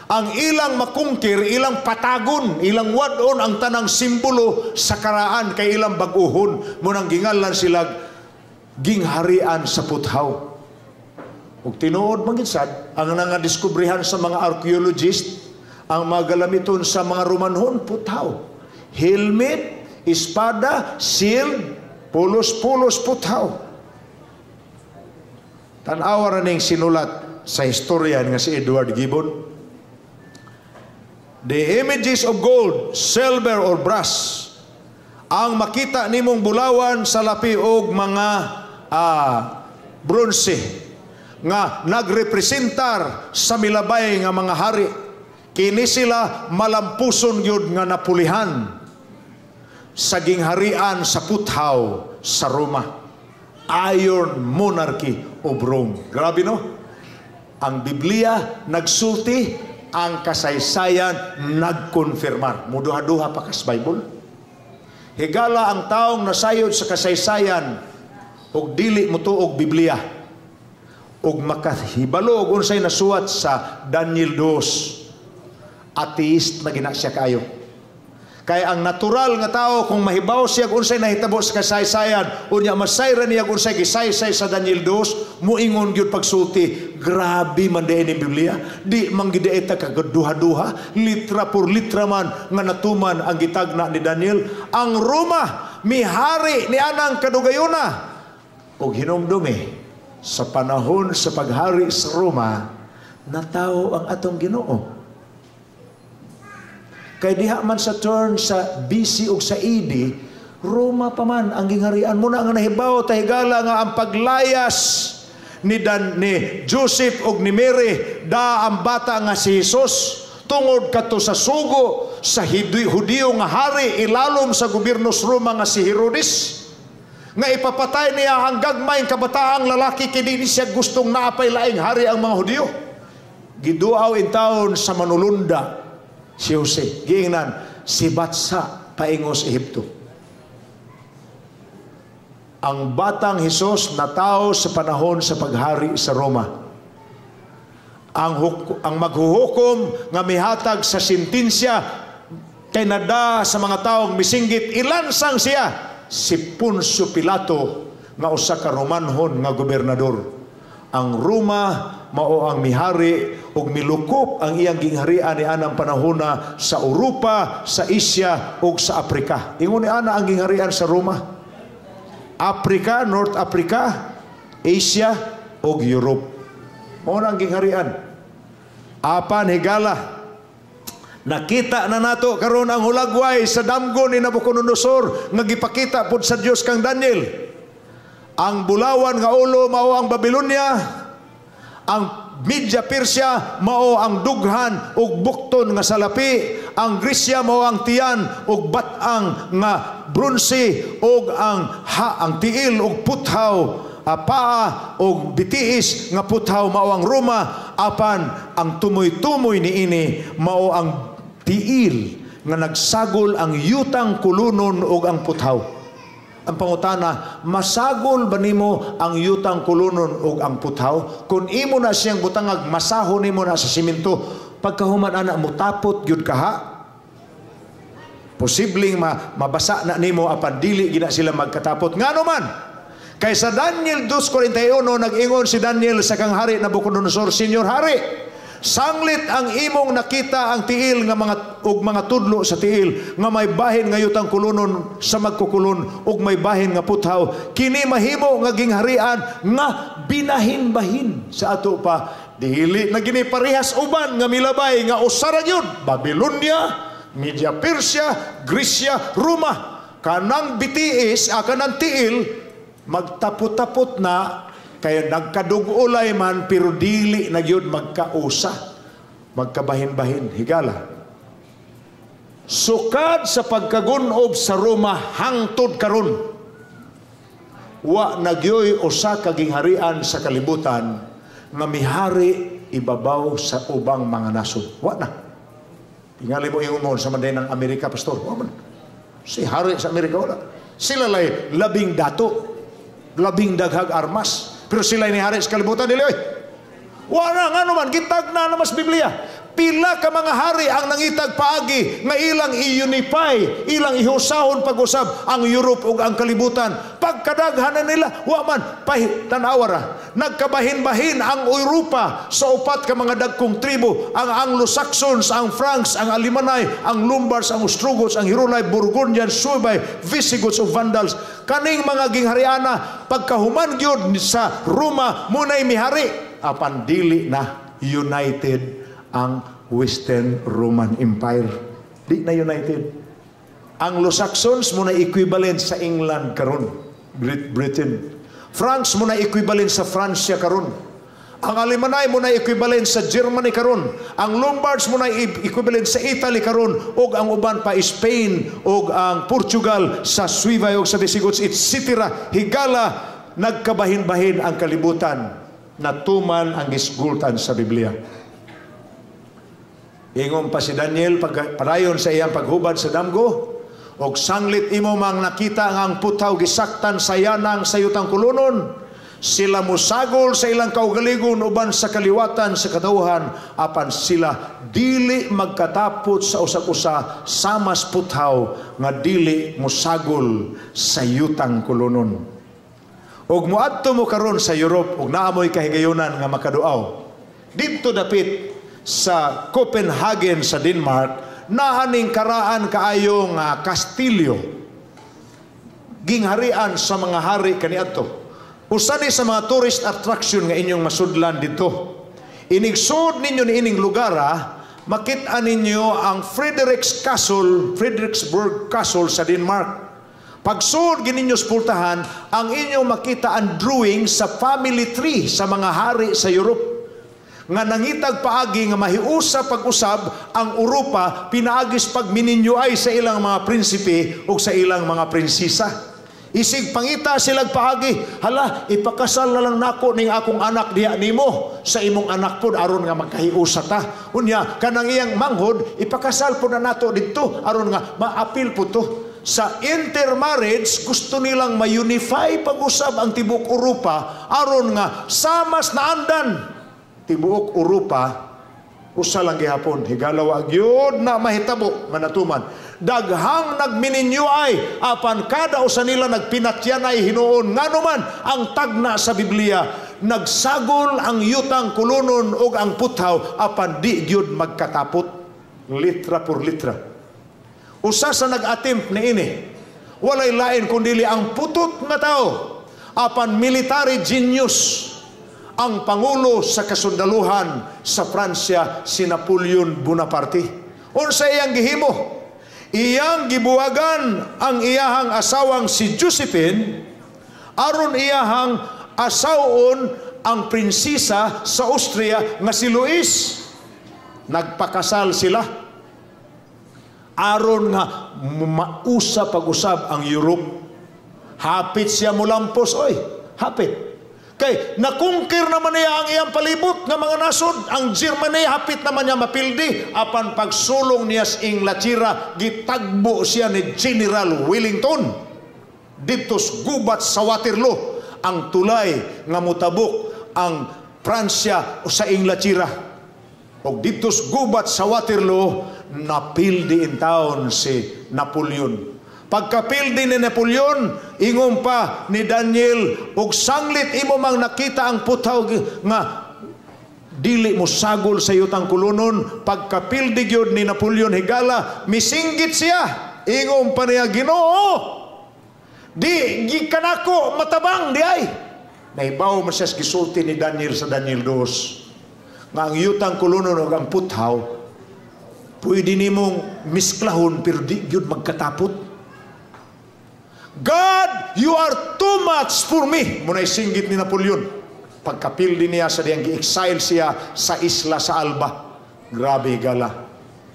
Ang ilang makungkir, ilang patagon, ilang wadon ang tanang simbolo sa karaan kay ilang bag-uhon. Munang gingalan sila gingharian sa puthaw. Ug tinuod man gid sad, ang nangadiskubrihan sa mga archaeologist, ang mga galamiton sa mga Romanhon, puthaw. Helmet, espada, shield, pulos-pulos puthaw. Tan-awa ra ning sinulat sa historian nga si Edward Gibbon. "The images of gold, silver or brass," ang makita nimong bulawan sa lapi og mga bronze nga nagrepresentar sa milabay nga mga hari, kini sila malampuson gyud nga napulihan sa gingharian sa puthaw sa Roma. Iron Monarchy of Rome. Grabe, no? Ang Biblia nagsulti, ang kasaysayan nagkonfirmar. Muduha-duha pa kas Bible. Higala ang taong nasayod sa kasaysayan ug dili motuo og Biblia ug makahibalo og unsay nasuwat sa Daniel 2, atheist na gina siya kayo. Kay ang natural nga tao, kung mahibaw siya kung unsay nahitabo sa kasaysayan, unya masayran niya kung unsay gisaysay sa Daniel 2, muingon gyud pagsulti, "Grabe man diay ni Biblia, di man gid ta kagaduha-duha, litra por litra man nga natuman ang gitagna ni Daniel." Ang Roma mihari ni anang kadugayona. Ug hinumdumi, sa panahon sa paghari sa Roma, natawo ang atong Ginoo. Kay diha man sa turn sa BC ug sa AD, Roma pa man ang gingharian mo na nga nahibaw tahigala nga ang paglayas ni Joseph ug ni Mary da ang bata nga si Jesus tungod kadto sa sugo sa Hudiyo nga hari ilalom sa gobyerno sa Roma nga si Herodes nga ipapatay niya ang gagmayng kabataang lalaki kay di siya gustong naapay laing hari ang mga Hudiyo. Giduaw in taon sa manulunda si Jose. Giingnan, si Batsa paingos Ehipto. Ang batang Hesus natao sa panahon sa paghari sa Roma. Ang maghuhukom nga mihatag sa sentensya kay nada sa mga taong misinggit ilansang siya, si Poncio Pilato nga usa ka Romanhon nga gobernador. Ang Roma mao ang mihari ug milukop ang iyang gingharian ni anang panahona sa Europa, sa Asia ug sa Afrika. Ingon ni ana ang gingharian sa Roma. Africa, North Africa, Asia ug Europe. Mao na ang gingharian. Apan higala, nakita na nato karon ang hulagway sa damgo ni Nabucodonosor nga gipakita pod sa Dios kang Daniel. Ang bulawan nga ulo mao ang Babylonia, ang Media Persia mao ang dughan ug bukton nga salapi, ang Gresya mao ang tiyan ug bat-ang nga bronse ug ang tiil ug puthaw, paa ug bitiis nga puthaw mao ang Roma, apan ang tumoy-tumoy niini mao ang tiil nga nagsagol ang yutang kulunon ug ang puthaw. Ang pangutana, masagol ba nimo ang yutang kulunon ug ang puthaw? Kung imo na siyang butangag, masaho nimo na sa simento, pagkahuman ana mutapot gyud kaha? Posibleng mabasa na nimo apan dili gina sila magkatapot. Ngano man? Kay sa Daniel 2:41 nag-ingon si Daniel sa kang hari Nabucodonosor, "Senyor Hari, sanglit ang imong nakita ang tiil nga mga ug mga tudlo sa tiil nga may bahin nga yutang kulunon sa magkukulon ug may bahin nga puthaw, kini mahimo nga gingharian nga binahin-bahin." Sa ato pa dili na gini parehas uban nga milabay nga usa ra gyud, Babylonia, Media Persia, Grecia, Roma. Kanang bitiis, kanang tiil magtapot-tapot na kaya nagkadugulay man pero dili na gyud magkausa, magkabahin-bahin. Higala, sukad sa pagkagunob sa Roma hangtod karon, wa nagyoy usa ka gingharian sa kalibutan nga mihari ibabaw sa ubang mga nasod. Wa na. Tingali mo ingon mo sa manday ng Amerika, pastor. Wa man. Si hari sa Amerika wala. Sila lay labing dato, labing daghag armas. Pero sila ni hari sa kalibutan dili oy. Wala nga naman gitag na naman sa Biblia. Pila ka mga hari ang nangitag paagi nga ilang i-unify, ilang ihusahon pag-usab ang Europe ug ang kalibutan. Pagkadaghanan nila, wa man tan-awa ra. Nagkabahin-bahin ang Europa sa upat ka mga dagkong tribo, ang Anglo-Saxons, ang Franks, ang Alemanni, ang Lombards, ang Ostrogoths, ang Heruli, Burgundians, Suebi, Visigoths ug Vandals. Kaning mga ginghariana pagkahuman gyud sa Roma munay mihari, apan dili na united ang Western Roman Empire. Di na united. Anglo-Saxons mo na equivalent sa England karon, Great Britain. France mo na equivalent sa Francia karon. Ang Alemanni mo na equivalent sa Germany karon. Ang Lombards mo na equivalent sa Italy karon ug ang uban pa Spain ug ang Portugal sa Suebi ug sa Visigoths, etc. Higala, nagkabahin-bahin ang kalibutan. Natuman ang gisgultan sa Biblia. Ingon pa si Daniel padayon sa iyang paghubad sa damgo, og sanglit imo mang nakita nga ang puthaw gisaktan sa yanang sa yutang kulunon, sila musagol sa ilang kaugaligon uban sa kaliwatan sa katawhan, apan sila dili magkatapot sa usag-usa samas puthaw nga dili musagol sa yutang kulunon. Og moadto mo karon sa Europe ug naa moy kahigayonan nga makaduaw didto dapit sa Copenhagen sa Denmark, naaning karaan kaayo nga kastilyo, gingharian sa mga hari kaniadto. Usa ni sa mga tourist attraction nga inyong masudlan didto. Inigsud ninyo niining lugar, makita ninyo ang Frederick's Castle, Frederiksborg Castle sa Denmark. Pagsud gininyo sa pultahan, ang inyong makita ang drawing sa family tree sa mga hari sa Europe nga nangitag paagi nga mahiusa pag-usab ang Europa pinaagis pagmininyo ay sa ilang mga prinsipe o sa ilang mga prinsesa. Isig pangita silag paagi, hala, ipakasal na lang nako ning akong anak diha nimo sa imong anak pod aron nga magkahiusa ta. Unya kanang iyang manghod ipakasal pod na nato didto aron nga maapil po to. Sa intermarriage gusto nilang ma-unify pag-usab ang tibuok Europa aron nga samas na andan tibuok Europa usa lang gihapon. Higalawa gyud na mahitabo nga natuman. Daghang nagmininyo ay apan kada usa nila nagpinatyan ay hinuon. Ngano man ang tagna sa Biblia, Nagsagol ang yutang kulunon ug ang puthaw, apan di gyud magkatapot litra por litra. Usa sa nag-attempt niini, walay lain kundili ang putot nga tao apan military genius, ang pangulo sa kasundaluhan sa Pransya, si Napoleon Bonaparte. Unsa iyang gihimo? Iyang gibuwagan ang iyahang asawang si Josephine aron iyahang asawon ang prinsesa sa Austria nga si Louise. Nagpakasal sila aron nga mausa pag-usab ang Europe. Hapit siya mulampos oy, hapit. Kay na-conquer naman niya ang iyang palibot nga mga nasod. Ang Germany hapit naman niya mapildi, apan pagsulong niya sa Inglaterra, gitagbo siya ni General Wellington didto gubat sa Waterloo, ang tulay nga mutabok ang Pransya sa Inglaterra. Og didto gubat sa Waterloo, napildi in town si Napoleon. Pagkapildi ni Napoleon, ingon pa ni Daniel, og sanglit imo mang nakita ang puthaw nga dili mo sagol sa yutang kulunon, pagkapildi gyud ni Napoleon, higala, misinggit siya. Ingon pa niya, "Ginoo, di gikanako matabang di ay." Nahibaw man siya sa gisulti ni Daniel sa Daniel 2 nga ang yutang kulunon ug ang puthaw pwede nimong misklahon pero di gyud magkatapot. "God, you are too much for me." Muna'y singgit ni Napoleon. Pagkapildi niya sa diyang gi-exile siya sa isla sa Alba. Grabe, higala.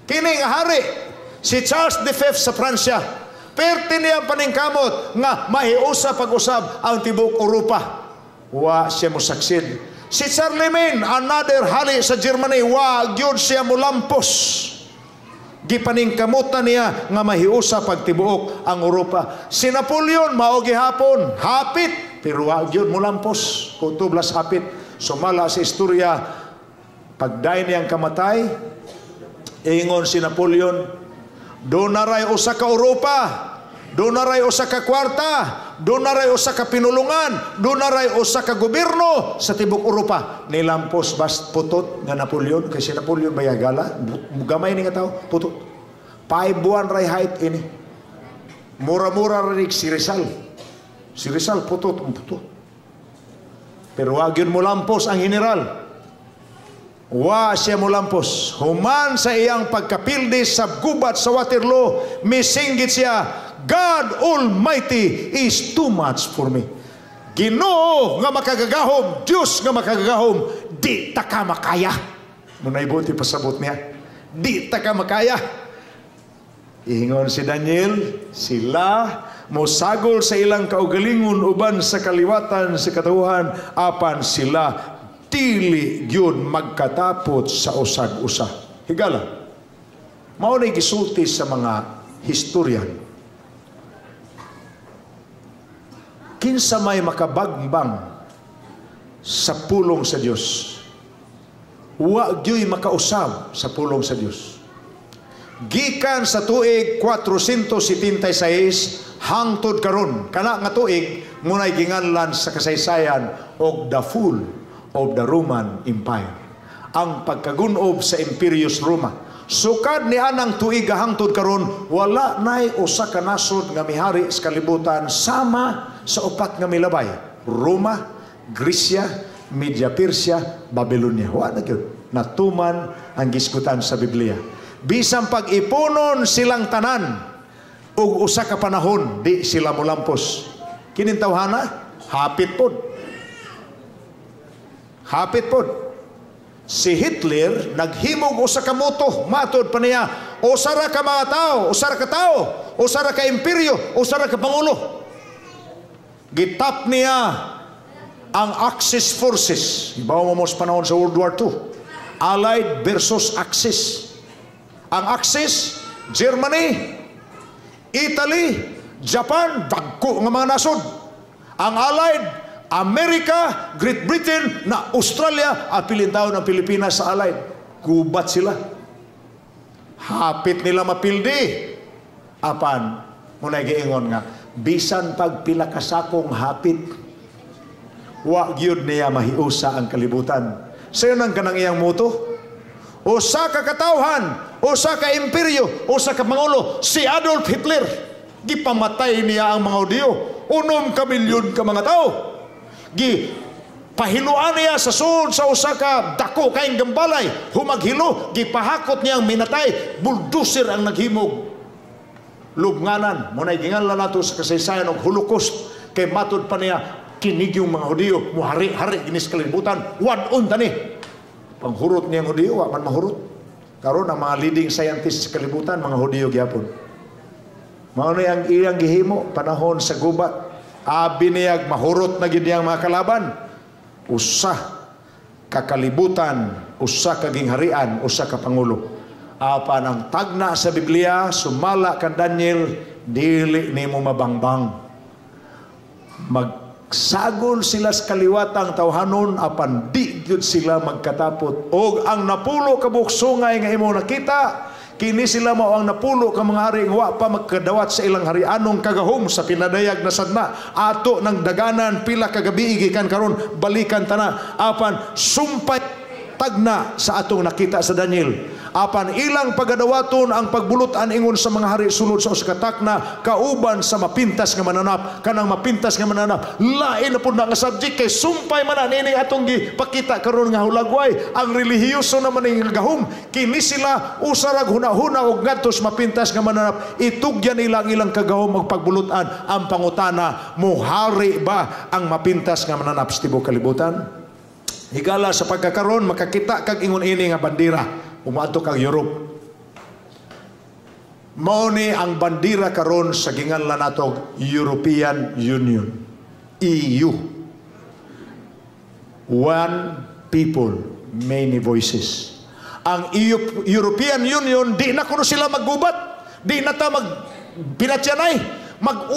Kini nga hari, si Charles V sa Pransya, perti niya paningkamot nga mahiusa pag-usab ang tibok Europa. Wa siya mo succeed. Si Charlemagne, another hari sa Germany, wa gyud siya mulampos. Gipaningkamutan niya nga mahiusa pagtibuok ang Europa. Si Napoleon mao gihapon, hapit pero wa gyud molampos. Kutublas hapit. Sumala sa istorya, pagday niyang kamatay, ingon si Napoleon, "Duna ray usa ka Europa, duna ray usa ka kwarta, duna ray usa ka pinulungan, duna ray usa ka gobyerno sa tibok Europa." Nilampos bas putot nga Napoleon, kay si Napoleon bayagala, gamay ni nga tao, putot. 5'1" ray height ini. Mura-mura rin si Rizal. Si Rizal putot, ang putot. Pero wa gyud molampos ang general. Wa siya molampos. Human sa iyang pagkapildi sa gubat sa Waterloo, misinggit siya, "God Almighty is too much for me." Ginoo nga makagagahom, Diyos nga makagagahom, di ta ka makaya. Muna'y buti pasabot niya. Di ta ka makaya. Ingon si Daniel, sila mosagol sa ilang kaugalingon uban sa kaliwatan sa katawhan, apan sila dili gyud magkatapot sa usag-usa. Higala. Mao na gisulti sa mga historian. Kinsa may makabagbang sa pulong sa Dios, wa gyuy makausab sa pulong sa Dios. Gikan sa tuig 476 hangtod karon, kana nga tuig munay ginganlan sa kasaysayan og the fall of the Roman Empire, ang pagkagunob sa Imperius Roma. Sukad ni anang tuig hangtod karon, wala nay usa ka nasod nga mihari sa kalibutan sama sa upat nga milabay: Roma, Grecia, Media, Persia, Babylonia. Wa na gyud natuman ang gisgutan sa Biblia. Bisan pag-ipunon silang tanan ug usa ka panahon, di sila molampos. Kining tawhana hapit pod. Hapit pod. Si Hitler naghimog usa ka moto, matod pa niya, usa ra ka mga tao, usa ra ka tao, usa ra ka imperyo, usa ra ka pangulo. Gitap niya ang Axis forces. Ibaw mo sa panahon sa World War II. Allied versus Axis. Ang Axis, Germany, Italy, Japan, dagko nga mga nasod. Ang Allied, Amerika, Great Britain, na Australia, apilin taon ang Pilipinas sa Allied. Gubat sila. Hapit nila mapildi. Apan, muna'y giingon nga, bisan pag pila kasakong hapit, Wa gyud niya mahiusa ang kalibutan. Sayo nang kanang iyang motto. Usa ka katawhan, usa ka imperyo, usa ka pangulo, si Adolf Hitler. Gipamatay niya ang mga Hudiyo. 6 ka milyon ka mga tao. Gi pahiluan niya sa sulod sa usa ka dako kayong gambalay, humaghilo, gipahakot niya ang minatay, bulldozer ang naghimog. Lubnganan, mao na'y ginganlan nato sa kasaysayan og Holocaust, kay matud pa niya kini gyung mga Hudiyo, muhari-hari ginis kalibutan, wad-on tani. Panghurot niyang Hudiyo, wa man mahurot. Karon ang mga leading scientists sa kalibutan, mga Hudiyo gyapon. Mao ni ang iyang gihimo panahon sa gubat. Abi niyag mahurot na gid niyang mga kalaban. Usa ka kalibutan, usa ka gingharian, usa ka pangulo. Apan ang tagna sa Biblia, sumala kan Daniel, dili nimo mabangbang. Magsagol sila sa kaliwatang tawhanon apan di gyud sila magkatapot. Og ang 10 ka buksungay nga imo nakita, kini sila mao ang 10 ka mga hari nga wa pa magkadawat sa ilang harianong kagahom sa pinadayag na sadna. Ato ng daganan pila ka gabi gikan karon, balikan tana, apan sumpay tagna sa atong nakita sa Daniel. Apan ilang pagadawaton ang pagbulutan ingon sa mga hari sulod sa usa ka takna kauban sa mapintas nga mananap. Kanang mapintas nga mananap, lain na pud na nga subject kay sumpay man na niini atong gipakita karon nga hulagway, ang relihiyoso naman ning gahom. Kini sila usa rag hunahuna og ngadto sa mapintas nga mananap, itugyan nila ang ilang kagahom og pagbulutan. Ang pangutana, muhari ba ang mapintas nga mananap sa tibuok kalibutan? Higala, sa pagkakaron makakita kag ingon ini nga bandera, umaadto kag Europe. Mao ni ang bandera karon sa ginganlan natog European Union, EU. One people, many voices. Ang EU, European Union, di na kuno sila maggubat. Di na ta mag pinatyanay.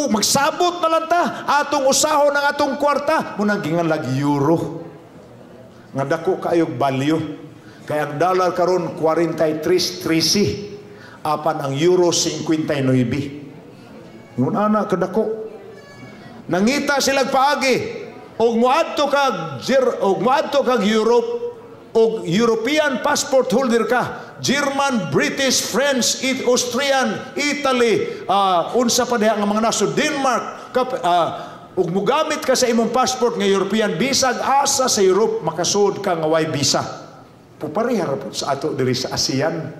Magsabot na lang ta. Atong usahon ang atong kwarta. Mao nang ginganlag euro. Nga dako kaayog value. Kaya ang dollar karon 43.13, apan ang euro 59. Ngun ana kadako. Nangita sila paagi og moadto kag Europe og European passport holder ka, German, British, French, Austrian, Italy, unsa pa diha nga mga nasod, Denmark, ug mugamit ka sa imong passport nga European, bisag asa sa Europe makasud ka nga way visa. Pupareha ra pud sa ato diri sa ASEAN.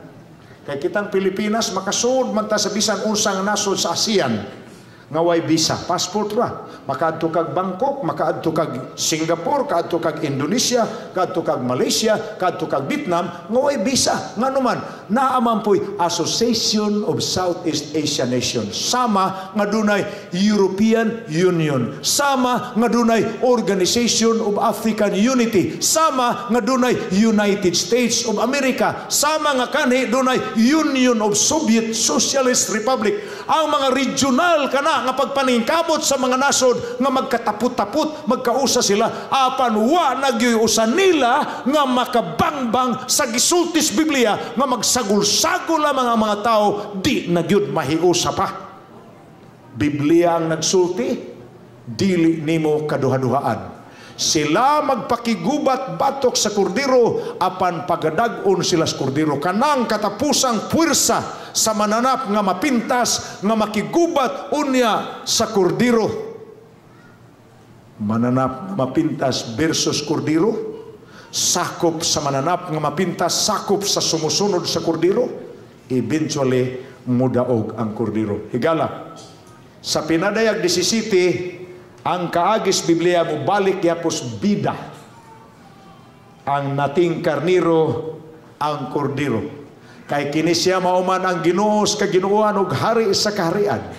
Kay kitang Pilipinas makasud man ta sa bisan unsang nasod sa ASEAN nga way visa, passport ra. Makaadto kag Bangkok, makaadto kag Singapore, kaadto kag Indonesia, kaadto kag Malaysia, kaadto kag Vietnam nga way visa. Ngano man, naa man po'y Association of Southeast Asia Nations. Sama nga dunay European Union, sama nga dunay Organization of African Unity, sama nga dunay United States of America, sama nga kanhi dunay Union of Soviet Socialist Republic. Ang mga regional kana nga pagpaningkamot sa mga nasod nga magkatapot-tapot, magkausa sila, apan wa na gyoy usa nila nga makabangbang sa gisultis Biblia nga magsagol-sagol lamang ang mga tao, di na gyud mahiusa pa. Biblia ang nagsulti, dili nimo kaduha-duhaan. Sila magpakigubat batok sa kordero, apan pagadag-on sila sa kordero. Kanang katapusang puwersa sa mananap nga mapintas nga makigubat unya sa kordero. Mananap nga mapintas versus kordero, sakop sa mananap nga mapintas, sakop sa sumusunod sa kordero, eventually mudaog ang kordero. Higala, sa pinadayag 17, ang kaagis Biblia mo balik yapos bida ang nating karniro, ang kordero. Kay kini siya mao man ang Ginoo sa kaginooan ug hari sa kaharian.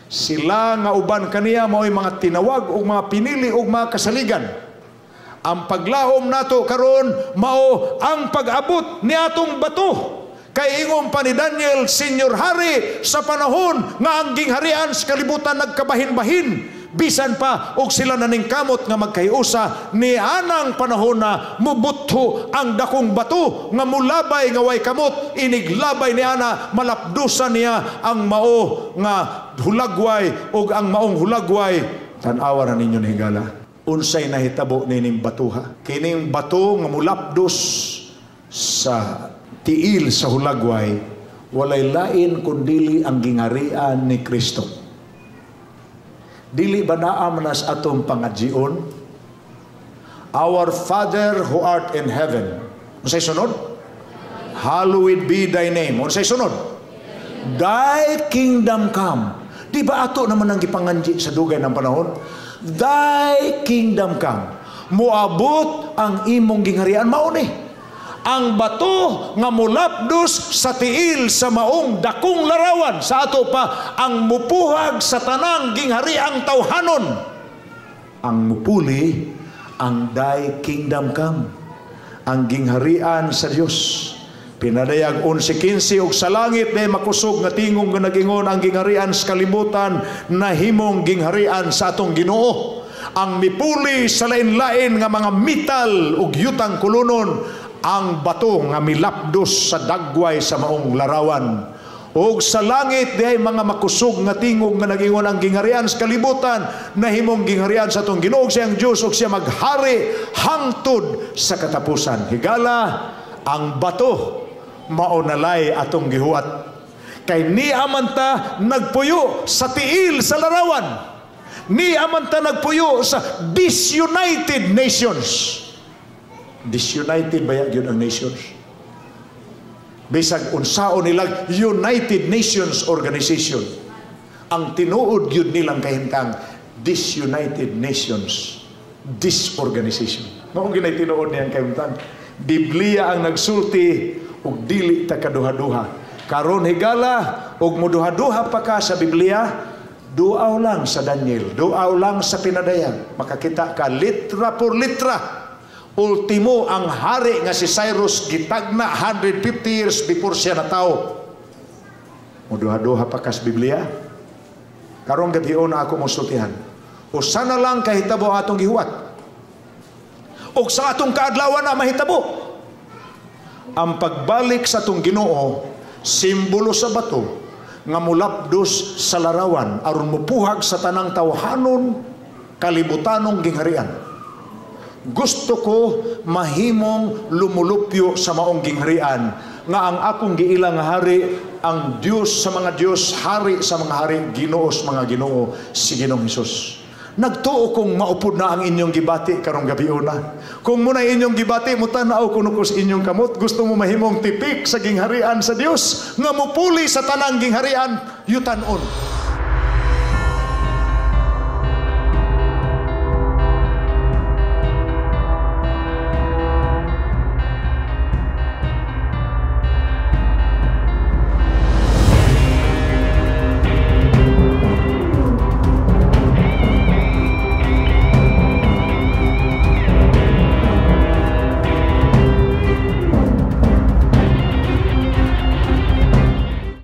Sila nga uban kaniya mao'y mga tinawag ug mga pinili ug mga kasaligan. Ang paglaom nato karon mao ang pag-abot ni atong bato. Kay ingon pa ni Daniel, Senyor Hari, sa panahon nga ang gingharian sa kalibutan nagkabahin-bahin, bisan pa og sila naningkamot nga magkahiusa, ni anang panahon na mubutho ang dakong bato nga mulabay nga way kamot, iniglabay ni ana malapdusan niya ang mao nga hulagway ug ang maong hulagway. Tan-awa na ninyo ni higala. Unsay nahitabo nining batuha? Kining bato nga mulapdos sa tiil sa hulagway, walay lain kundili ang gingharian ni Kristo. Dili ba naa man sa atong pangadjion? Our Father who art in heaven. Unsay sunod? Hallowed be thy name. Unsay sunod? Thy kingdom come. Di ba ato naman ang gipanganji sa dugay ng panahon? Thy kingdom come. Muabot ang imong gingharian, mao ni ang bato nga mulapdos sa tiil sa maong dakong larawan sa ato pa, ang mupuhag sa tanang ginghariang tawhanon, ang mupuli ang thy kingdom come, ang gingharian sa Dios. Pinadayag 11:15, "Ug sa langit may makusog nga tingog nga nagingon, 'Ang gingharian sa kalibutan nahimong gingharian sa atong Ginoo.'" Ang mipuli sa lain-lain nga mga metal ug yutang kulunon, ang bato nga milapdos sa dagway sa maong larawan. Ug sa langit dihay mga makusog nga tingog nga nagingon, "Ang gingharian sa kalibutan nahimong gingharian sa atong Ginoo siyang Dios, ug siya maghari hangtod sa katapusan." Higala, ang bato mao nalay atong gihuwat. Kay niya man ta nagpuyo sa tiil sa larawan. Niya man ta nagpuyo sa disunited nations. Disunited ba yun ang nations? Bisag unsaon nilang United Nations Organization, ang tinuod gyud nilang kahimtang, disunited nations disorganization. Mao ginay tinuod niyang kahimtang. Biblia ang nagsulti ug dili ta kaduha-duha. Karon higala, ug muduha-duha pa ka sa Biblia, duaw lang sa Daniel, duaw lang sa Pinadayag. Makakita ka litra por litra. Ultimo, ang hari nga si Cyrus gitagna 150 years before siya natawo. Muduha-duha pa ka sa Biblia? Karong gabi na ako mosultihan. Usa na lang kahitabo atong gihuwat. Og sa atong kaadlawan na mahitabo. Ang pagbalik sa atong Ginoo, simbolo sa bato nga mulapdos sa larawan aron mupuhag sa tanang tawhanon, kalibutanong gingharian. Gusto ko mahimong lumulupyo sa maong gingharian nga ang akong giila nga hari ang Dios sa mga Dios, hari sa mga hari, Ginoo sa mga Ginoo, si Ginoong Hesus. Nagtuo kong maupod na ang inyong gibati karong gabi una. Kung muna inyong gibati, mutanaw kuno ko sa inyong kamot, gusto mo mahimong tipik sa gingharian sa Dios nga mupuli sa tanang gingharian yutanon.